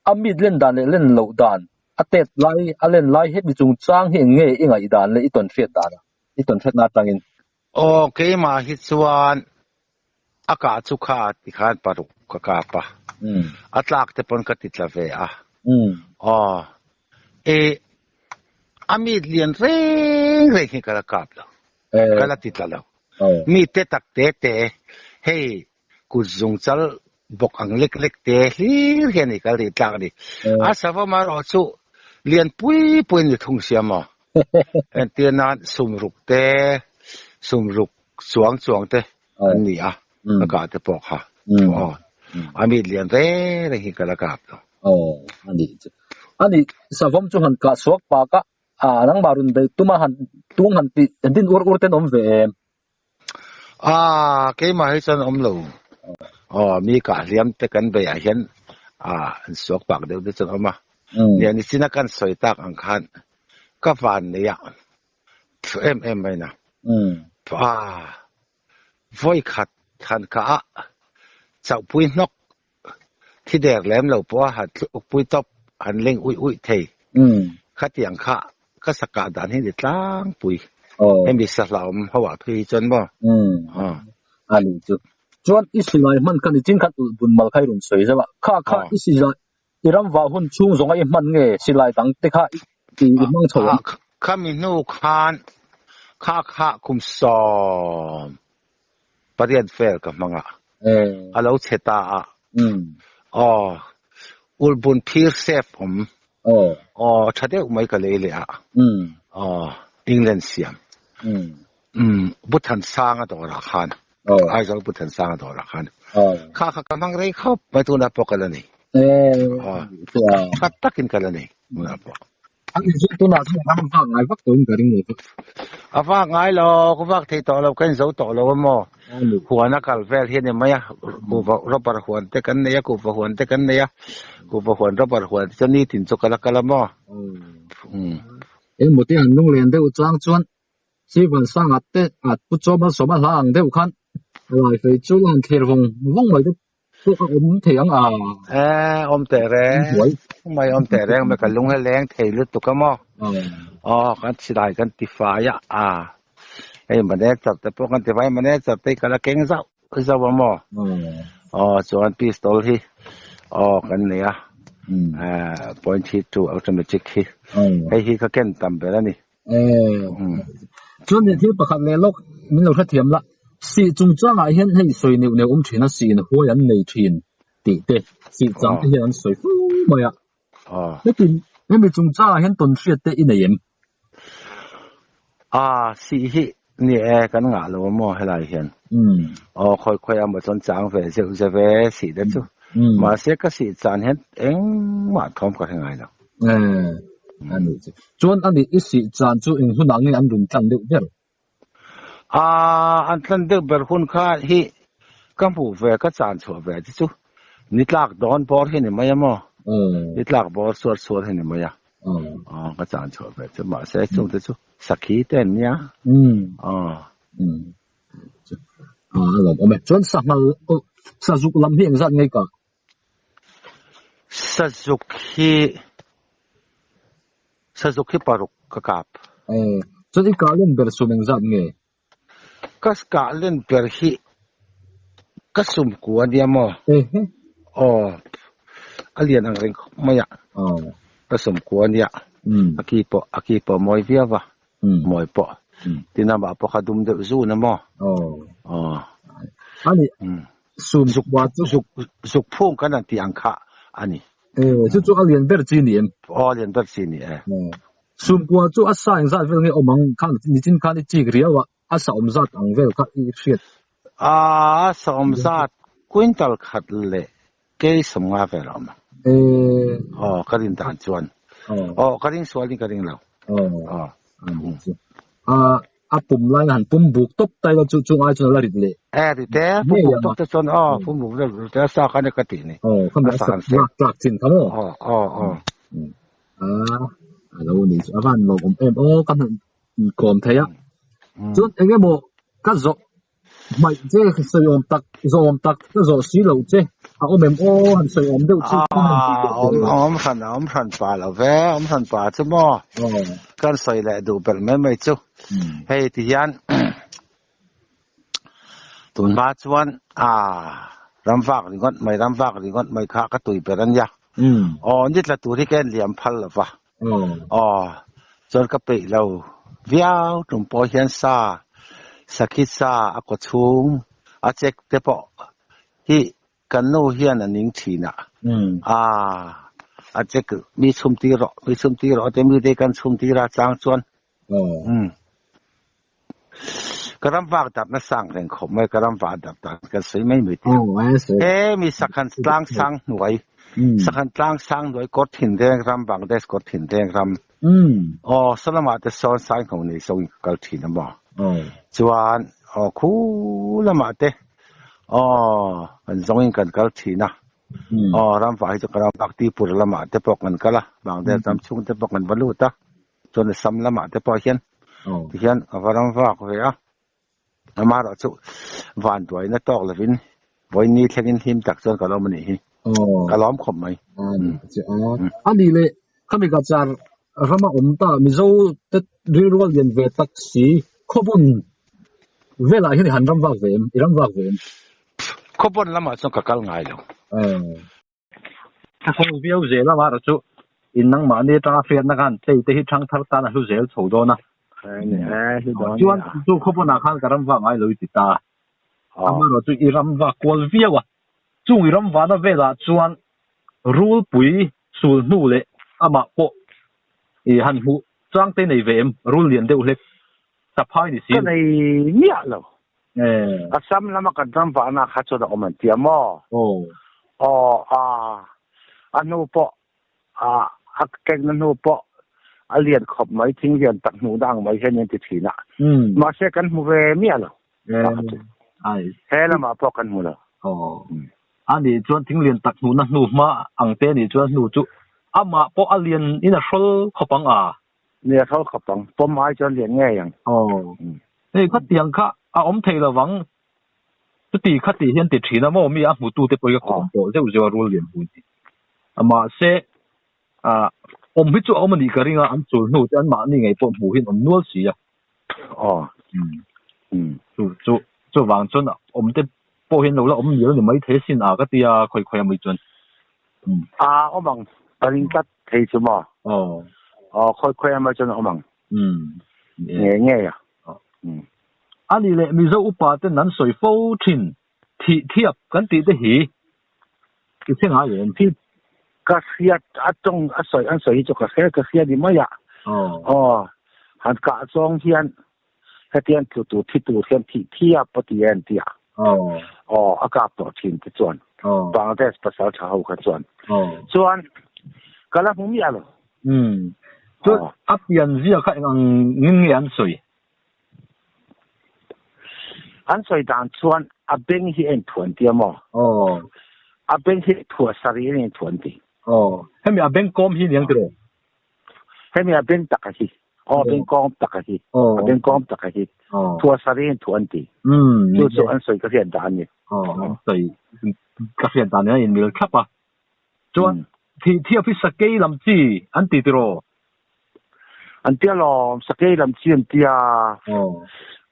a mit len dan leh len loh dan, a tet lai, a len lai hemi chungchang hi eng nge i ngaih dan leh i tawn hriat dan a, i tawn hriatna atangin? Aw, keimah hi chuan a kah chu kha tikhan paruk ka kap a, a tlak te pawn ka ti tla ve a. Aw, ih, a mit lian reng reng hi ka la kap lo, ka la ti tla lo. Mi te tak te te, hei kut zung chal bawk ang lek lek te hlir hian i kal tih tlak a ni. A savawm erawh chu lian pui pui a ni thung sia maw? Entir nan sumruk te, sumruk chuang chuang te an ni a, ka kah te pawh kha. Aw, a mit lian reng reng hi ka la kap lo. Aw, a nih chu. A nih, savawm chu han kah suak pak a, nangmah rawn bei tuma han tung han tih din ur ur ten awm ve em? Ah, keimah hi chuan awm lo. Aw mi kah hliam te kan beih ah hian an suak pak deuh te chuan a awm a. Nia nichina kan sawi tak ang khan ka van nei a thu em em mai na. Vawi khat han kah a chauhpui hnawk thi der lem lo pawh a han thlukpui tawp han ling uih uih thei. Khatiang kha ka sakah dan hi ni tlangpui. Hemi sahlawm ho ah phei hi chuan maw? A nih chu. Chuan i silai hman kha nichin khan ulh bun mal kha i rawn sawi zauh a. Kha kha i silai i ram vah hun chhung zawnga i hman nge silai dang te kha i hmang chho ang? Khami hnu khan kha kha kum sawm pariat vel ka hmang a, a lo chhe ta a. Aw, ulh bun phir safe awm. Aw, tha deuh mai ka lei leh a. Aw, England siam. Umm, Pu Thansanga dawrah khan, Aizawl Pu Thansanga dawrah khan kha kha ka hmang rei khawp mai tunah pawh ka la nei. Tha takin ka la nei tunah pawh. Ani chu tunah chuan ram vak ngai vak tawhin ka ring lo chu. A vak ngai lo, ka vak thei tawh lo, ka inzo tawh lo a maw. Huan a kal vel hi a ni mai a, kuhva rubber huan te kan nei a, kuhva huan te kan nei a, kuhva huan rubber huan te chu nitin chu ka la kal a maw. Engmaw te han lunglen deuh chang chuan Sivan sanga te at pu chawm a sawm a hla ang deuh khan lai fei chu a han thlir vawng vawng mai te pawh a awm thei ang a. E, awm teh reng mai, awm teh reng mai, ka lung hi leng thei lutuk a maw. Aw, kan silai kan ti fai a, a hei manager te pawh kan ti fai, manager te hi ka la keng zauh zauh a maw. Aw, chuan pistol hi aw kan nei a, .32 automatic hi, hei hi ka ken tam ber a ni. Chuan nih thil pakhat leh lawk min lo hrethiam la, sih chungchangah hian hei sawi neuh neuh awm thin a, siin huai an nei thin tih te, sih chang te hian an sawi fo mai a. Heti hemi chungchangah hian tawn hriat te i nei em? A, sih hi ni e, kan ngah lo a maw helai hian. Aw, khawi khawi a maw chuan chang ve zeuh zeuh e sih te chu. Mahse ka sih chan hian engmah thawm ka hre ngai lo. A nih chu. Chuan a nih i sih chan chu eng hunah nge an rawn tlan deuh ber? Aa, an tlan deuh ber hun kha hi ka hmuh ve, ka chan chhuah ve te chu ni tlak dawn bawr hi ni mai a maw? Ni tlak bawr suar suar hi ni mai a. Aw, ka chan chhuah ve chu. Mahse chung te chu sakhi te an nia. Aw. A lawm awm e. Chuan sanghal, sazuk lam hi engzat nge ka? Sazuk hi Sazuk hi paruk ka kap. Chuan i kah len ber sum engzat nge? Ka kah len ber hi ka sum ku a nia maw? Aw, a lian ang reng khawp mai a. Ka sum ku a nia. A ki pawh a ki pawh a mawi viau a, mawi pawh. Tin amah pawh kha dum deuh zun a maw? Aw. Ani Sum Zuk kua chu. Zuk zuk phung kan han tih ang kha a ni. E, chu chu a lian ber chi ni em? Aw, a lian ber chi ni e. Sum kua chu a sa engzat vel nge awm ang khan nichin khan i chik riau a, a sa awm zat ang vel kha i hriat. A, a sa awm zat quintal khat leh kei sawmnga vel a awm ang. E. Aw, ka rin dan chuan. Aw, ka ring sual in ka ring lo. Aw. A, A pum lai han pum buk tawp ta ila chu chung ai chuan a la rit leh. E rit e, pum buk tawp te chuan aw pum buk vel rit e a sa kha nia ka tih ni. Aw kha mi a sa lak tlak chin kha maw. Aw aw aw. A a lo ni chu a van lawmawm em aw ka hman kawm thei a. Chuan eng emaw ka zawh Hmaih che sawi awm tak, zawh awm tak ka zawh si loh che, a awm em aw han sawi awm deuh chu ka han tih teh Awm awm hran awm hran pa lo ve, awm hran pa chu maw kan sawi leh duh belh mai mai chu. Hei ti hian tun hma chuan ram vak ringawt mai ram vak ringawt mai kha ka tui ber a nia. Aw ni tla tur hi ka en liam phal lo va. Aw, chuan ka peih lo viau tum pawh hian sa, sakhi sa a kaw chhung a check te pawh hi kan nu hian a ning thin a, aa a check mi chhum tir rawh, mi chhum tir rawh te mi te kan chhum tir a chang chuan umm ka ram vak dap na sang reng khawp mai, ka ram vah dap dan kan sawi mai mai tih a, he mi sakhan tlang sang hnuai, sakhan tlang sang hnuai kawr thin reng ram Bangladesh kawr thin reng ram, aw saw lamah te sawn saingho nei zawng in ka kal thin a maw, chuan aw khu lamah te. Aw, kan zawngin kan kal thin a. Aw, ramvah hi chu ka ram Bhaktipur lamah te pawh kan kal a, Bangladesh ram chhung te pawh kan va lut a, chuan Assam lamah te pawh hian tihian ka va ram vak ve a. Amaherawh chu vanduaina tawk lovin vawiin thlengin hlim tak chuan ka lawm a nih hi. Ka lawm khawp mai. A nih leh khami ka char rama awm ta Mizo te rilrual lian ve tak si khawbun velah hian i han ram vak ve em? I ram vak ve em? Khawbun lamah chuan ka kal ngai lo. Ka sawi viau zel a, mahra chu in nangmahni atanga hriatna khan tlei te hi thangthar tan a hlu zel chho dawn a. Chuan chu khawpawnah khan ka ram vak ngai lo i ti ta. Amaherawh chu i ram vak kual viau a. Chung i ram vahna velah chuan rulpui sul hnu leh amah pawh i han hmuh chang te nei ve em? Rul lian deuh hlek saphai ni si lo. Ka nei miah lo. Assam lama kan ram vahna kha chuan a awm an ti a maw? Aw a a hnu pawh a a kekna hnu pawh a lian khawp mai thing lian tak hmuh na ang mai hian an ti thin a. Mahse kan hmu ve miah lo. He lamah pawh kan hmu lo. A nih chuan thing lian tak hmuhna hnu hma ang te nih chuan hnu chu amah pawh a lian in a hrawl khawp ang a. Ni a hrawl khawp ang. Pawm ai chuan lian ngei ang. Aw. Hei khatiang kha a awm thei lovang. Chuti khati hian ti thin a maw mi a hmutute pawh hi ka kawm tawh zeuh zeuh a rul lian hmui ti. Mahse awm hi chu a awm a nih ka ring a, an chul hnu te anmahni ngei pawh hmuh hian awm nual si a. Aw. Chu chu chuvang chuan awm te pawh hian lo la awm mial ni mai thei sin a ka ti a khawi khawi a mai chuan. A awm ang ka ring tlat thei chu maw? Aw. Aw khawi khawi a mai chuan a awm ang. Nge ngei a. A nih leh Mizo upa ten an sawi fo thin thih thiap kan tih te hi i hre ngai em? Thih ka hriat a tawng a sawi an sawi hi chu ka hre ka hria ni mai a. Aw han kah zawng hian hetiang tlu tur thi tur hian thih thiap a ti en tia. Aw a kap tawh thin te chuan Bangladesh pasal tha ho kha chuan. Chuan ka la hmu miah lo. Chuan a pian zia kha eng ang ngin nge an sawi? An sawi dan chuan a beng hi a inthuan tia maw? Aw. A beng hi thua sarih in a inthuan ti. Aw. Hemi a beng kawm hi niang tiraw? Hemi a beng taka hi. Aw, beng kawm taka hi. Aw. A beng kawm taka hi. Aw. Thua sarih in inthuan ti. Umm. Chu chu an sawi ka hriat dan a ni. Aw, an sawi ka hriat dan nen a inmil thlap a. Chuan thih thiap hi sakei lam chi an ti tiraw? An tia lawm, sakei lam chi an tia.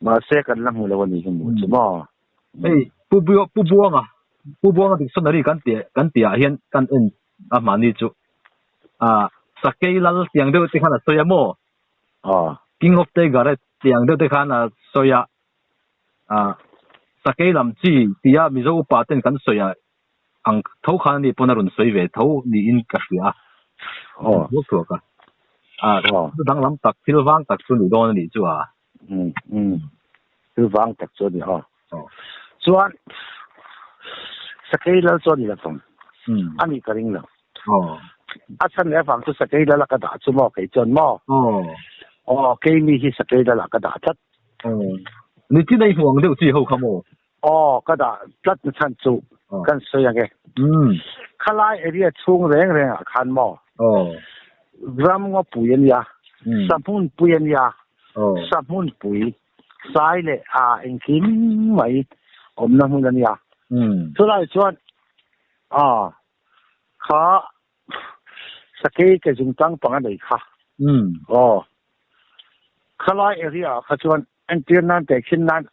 Mahse kan la hmu lo a nih hi mu chu maw? Hei Pu Pu Buanga, Pu Buanga dictionary kan ti kan tihah hian kan en a hmahni chu ah sakei lal tiang deuh te khan a sawi a maw? King of Tiger tiang deuh te khan a sawi a, ah sakei lam chi tia Mizo upa ten kan sawi a ang tho khan ani pawn a rawn sawi ve tho niin ka hria a. Aw. Thuak thuak a. A chu danglam tak thil vang tak chu ni dawn a nih chu a. Um um thil vang tak chu a ni aw. Chuan Sakei lal chu a ni lovang. A nih ka ring lo. Aw. A chhan leh avang chu Sakei lal a ka dah chu maw kei chuan maw? Aw. Aw keimi hi Sakei lal ah ka dah tlat. Aw. Ni chi nei hmuang deuh chi ho kha maw? Aw, ka dah tlat na chhan chu kan sawi ang e. Khalai area chhung reng reng ah khan maw? Ram ngawpui a nia, sahmunpui a nia, sahmunpui, sai leh a engkim mai awmna hmun a nia. Chulai chuan aw kha sakei ke zungtang panga nei kha. Aw, khalai area ah kha chuan Entir nan tehkhin nan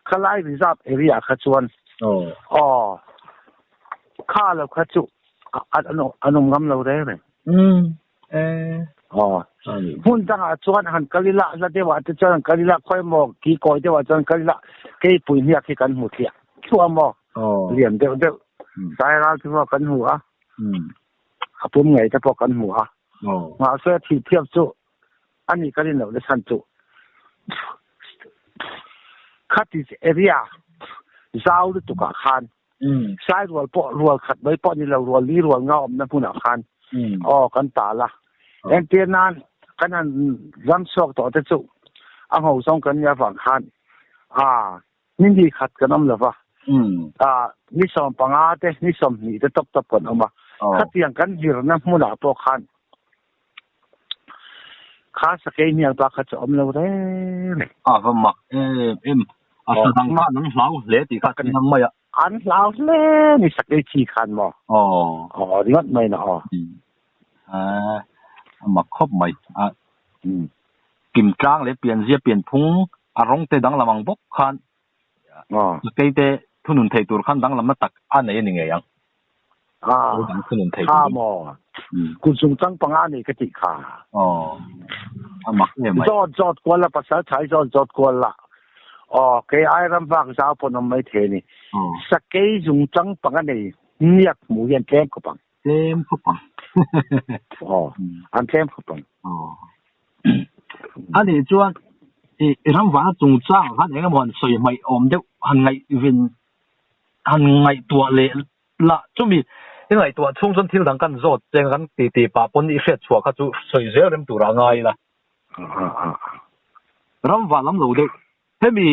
khalai reserve area kha chuan aw kha lo kha chu an awm ngam lo reng reng. Aw hmun dangah chuan han kal ila hla deuhah te chuan han kal ila khawi emaw ki kawi deuhah chuan kal ila keipui hniak hi kan hmu thliah thluah maw lian deuh deuh sairal te pawh kan hmu a a pum ngei te pawh kan hmu a mahse thih thiap chu A ni ka rin loh na chhan chu khati area zau lutuk ah khan sai rual pawh rual khat mai pawh ni lo rual li rual nga awmna hmunah khan aw kan tal a entir nan kan han ram chhuak tawh te chu a ngho zawng kan nih avang khan a ni ni khat kan awm lo va. A ni 15 te ni 20 te top top kan awm a. Khatiang kan zirna hmunah pawh khan kha sakei hniang pa kha chu awm lo reng reng. A va mak em em. A sa dang khan an hlau hle tih kha chiang mai a. An hlau hle ni sakei chi khan maw? Aw. Aw ringawt mai na aw. A mak khawp mai. A kimtlang leh pianzia pianphung a rawng te danglam ang bawk khan sakei te thunun thei tur khan danglamna tak a nei a ni ngei ang. A kha maw? Kut chung chang panga nei ka tih kha. Aw. A mak em mai. Zawt zawt kual la pasal thai zawt zawt kual la. Aw kei ai ram vak zau pawn awm mai thei a ni. Sakei zung chang panga nei hniak hmuh hi an tlem khawp ang. Tlem khawp ang. Aw an tlem khawp ang. Aw. A nih chuan i ram vana chungchang khan engemaw han sawi hmaih awm deuh han ngaihvin han ngaihtuah leh la chumi i ngaihtuah chhung chuan thil dang kan zawt cheng kan ti ti pah pawn i hriat chhuah kha chu sawi zel rem turah a ngai ila. Ram van lam lo deuh hemi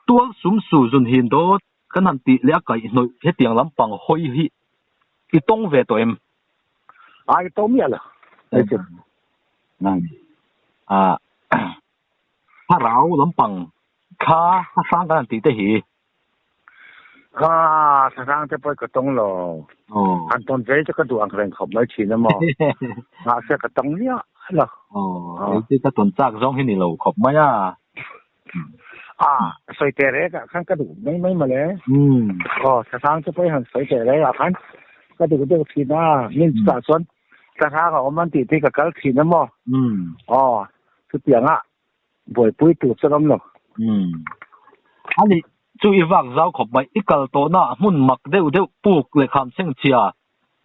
tual sum su zun hin dawt kan han tih leh a kaihhnawih hetiang lampang hawi hi i tawng ve tawh em? A i tawng miah lo. A thlarau lampang kha hrang kan han tih te hi Kha thlahrang te pawh ka tawng lo. Han tawn ve chu ka duh ang reng khawp mai thin a maw. Mahse ka tawng miah lo. Kei chu ka tawn chak zawng hi ni lo khawp mai a. A sawi teh rek ah khan ka duh mai mai mawle. Aw thlahrang te pawh han sawi teh rek ah khan ka duh deuh thin a. Min chutah chuan thlahrang a awm an tih te hi ka kal thin a maw. Aw chutiang ah buaipui tur chu ram lo. Umm. Ani chu i vak zau khawp mai. I kal tawhna hmun mak deuh deuh puk leh kham chhengchhia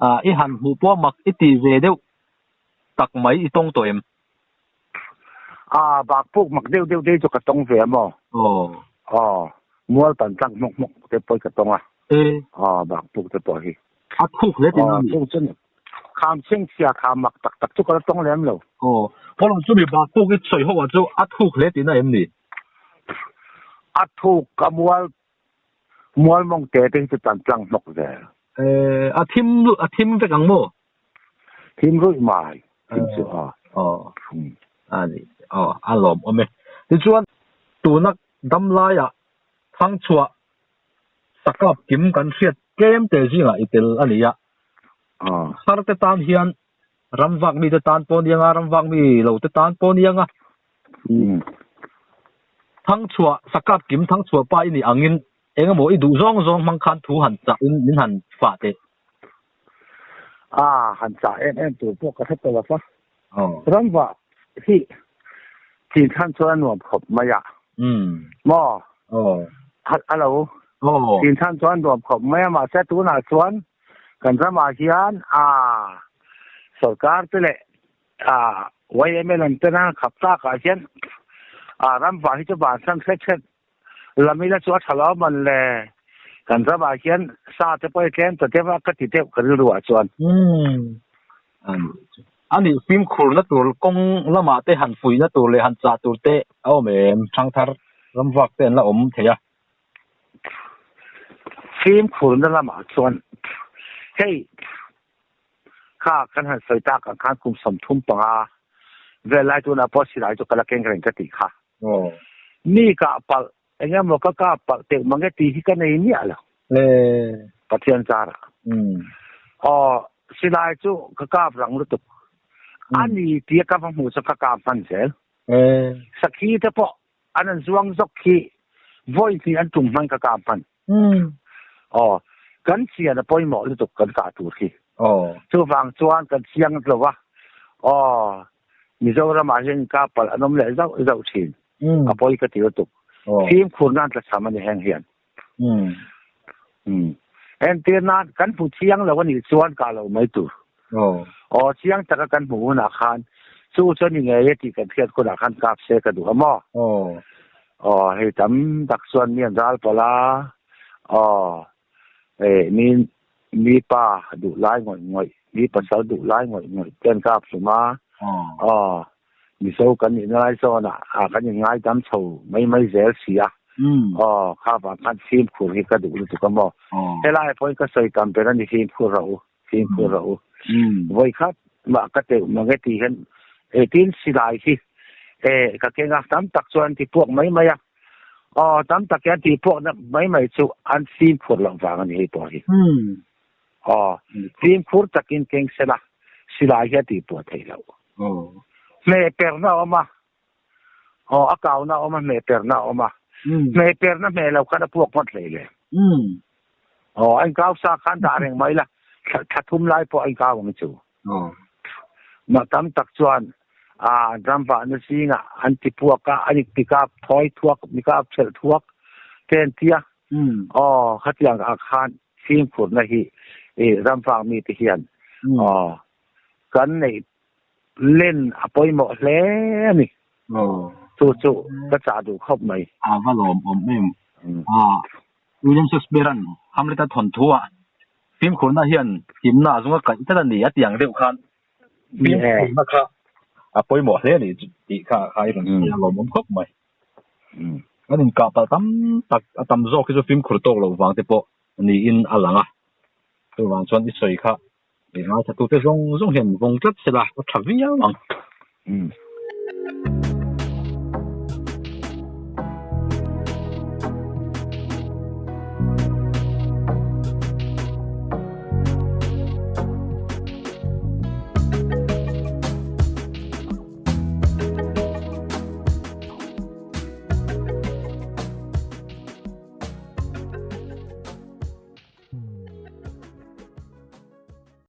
ah i han hmuh pawh mak i ti ve deuh tak mai i tawng tawh em? Ah, bak puk mak deuh deuh te chu ka tawng ve a maw? Aw. Aw, mual pan tlang hmawk hmawk te pawh ka tawng a. E. Aw, bak puk te pawh hi. A thuk hle tih na a ni. Aw, chu chu Kham chhengchhia kha mak tak tak chu ka la tawng lem lo. Aw, Paul chu mi bak puk i sawi ho ah chu a thuk hle tihna em ni? A thuk ka mual mual mawng te te hi chu tan tlang hnawk zel. Eh, a thim a thim vek ang maw? Thim ruih mai, thim chu a. Aw, a ni, aw, a lawm awm e. Tichuan, tuna dam laiah thangchhuah Sakap kim kan hriat tlem te zingah i tel a ni a. Thar te tan hian ram vak mi te tan pawh nia nga, ram vak mi lo te tan pawh nia nga. Thangchhuah, sakap kim thangchhuah pa i nih angin engemaw i duh zawng zawng hmang khan thu han chah in min han fah teh. A, han chah em em tur pawh ka hre tawh lo va. Ram vah hi chin thlan chuan a nuam khawp mai a. Maw? A lo. Chin thlan chuan a nuam khawp mai a, mahse tunah chuan kan ramah hian a sorkar te leh a YML an tena khap tlakah hian a ram vah hi chu vansan hret hret lamila chu a tha lo man le. Kan ramah hian sa te pawh i tlem ta deuh a ka ti deuh ka rilru ah chuan. A nih fimkhurna tur kawng lamah te han fuihna tur leh han chah tur te a awm em? Thangthar ramvak te an la awm thei a. Fimkhurna lamah chuan hei kha kan han sawi tak ang khan kum 35 vel lai tunah pawh silai chu ka la keng reng ka tih kha. Mi kah palh eng emaw ka kap palh teuh mange tih hi ka nei miah lo. Pathian zarah. Aw silai chu ka kap rang lutuk. A ni tia ka va hmuh chu ka kap hman zel. Sakhi te pawh an an zuang zawk khi vawi hnih an tum hman ka kap hman. Aw kan chian a pawimawh lutuk kan kah tur khi. Chuvang chuan kan chiang lo va. Aw Mizoram ah hian inkap palh an awm leh zauh zauh thin. A pawi ka ti lutuk. Fimkhur nan tlachham a ni heng hian. Entir nan kan hmu chiang lo a nih chuan kah lo mai tur. Aw chiang taka kan hmuh hunah khan chu chu a ni ngei e tih kan hriat hunah khan kap se ka duh a maw? Aw hei tam tak chuan mi an ral palh a, aw eh mi mi pa duh lai ngawih ngawih, mi pasal duh lai ngawih ngawih te an kap hlum a, aw Mizo kan nih na lai zawnah kan inngaidam chho mai mai zel si a. Aw kha vang khan fimkhur hi ka duh lutuk a maw. Helai pawhin ka sawi tam ber a ni fimkhur rawh u, fimkhur rawh u. Vawi khat mah ka teuh mang e tih hian tin silai hi e ka keng a, tam tak chuan an ti puak mai mai a. Aw tam tak hian ti puak na mai mai chu an fimkhur loh vang a ni hei pawh hi. Aw fimkhur takin keng sela silai hi a tih puah theih loh. Hmeh perna a awm a. Aw, a kauna a awm a, hmeh perna a awm a. Hmeh perna hmeh lo khan a puak ngawt hlei le. Aw, a inkau sa khan dah reng mai la, thla thum lai pawh a inkau ang chu. Mah tam tak chuan a ram vahna zingah an ti puak a, an ikpikap thawi thuak, mikap ṭhelh thuak te an ti a. Aw, khatiang ah khan fimkhurna hi ram vang mite hian aw kan neih Len a pawimawh hle a ni. Chu chu ka chah duh khawp mai. A va lawmawm em. William Shakespeare-a'n Hamlet-a thawnthu ah fimkhurna hian himna a zunga kaih tlat a ni a tih ang deuh khan fimkhurna kha a pawimawh hle a ni tih kha kha i rawn sawi a lawmawm khawp mai. Kan inkah palh tam tak a tam zawk hi chu fimkhur tawk loh vang te pawh niin a lang a. Chuvang chuan i sawi kha I ngaithlatute zawng zawng hian vawng tlat sela a tha viau ang.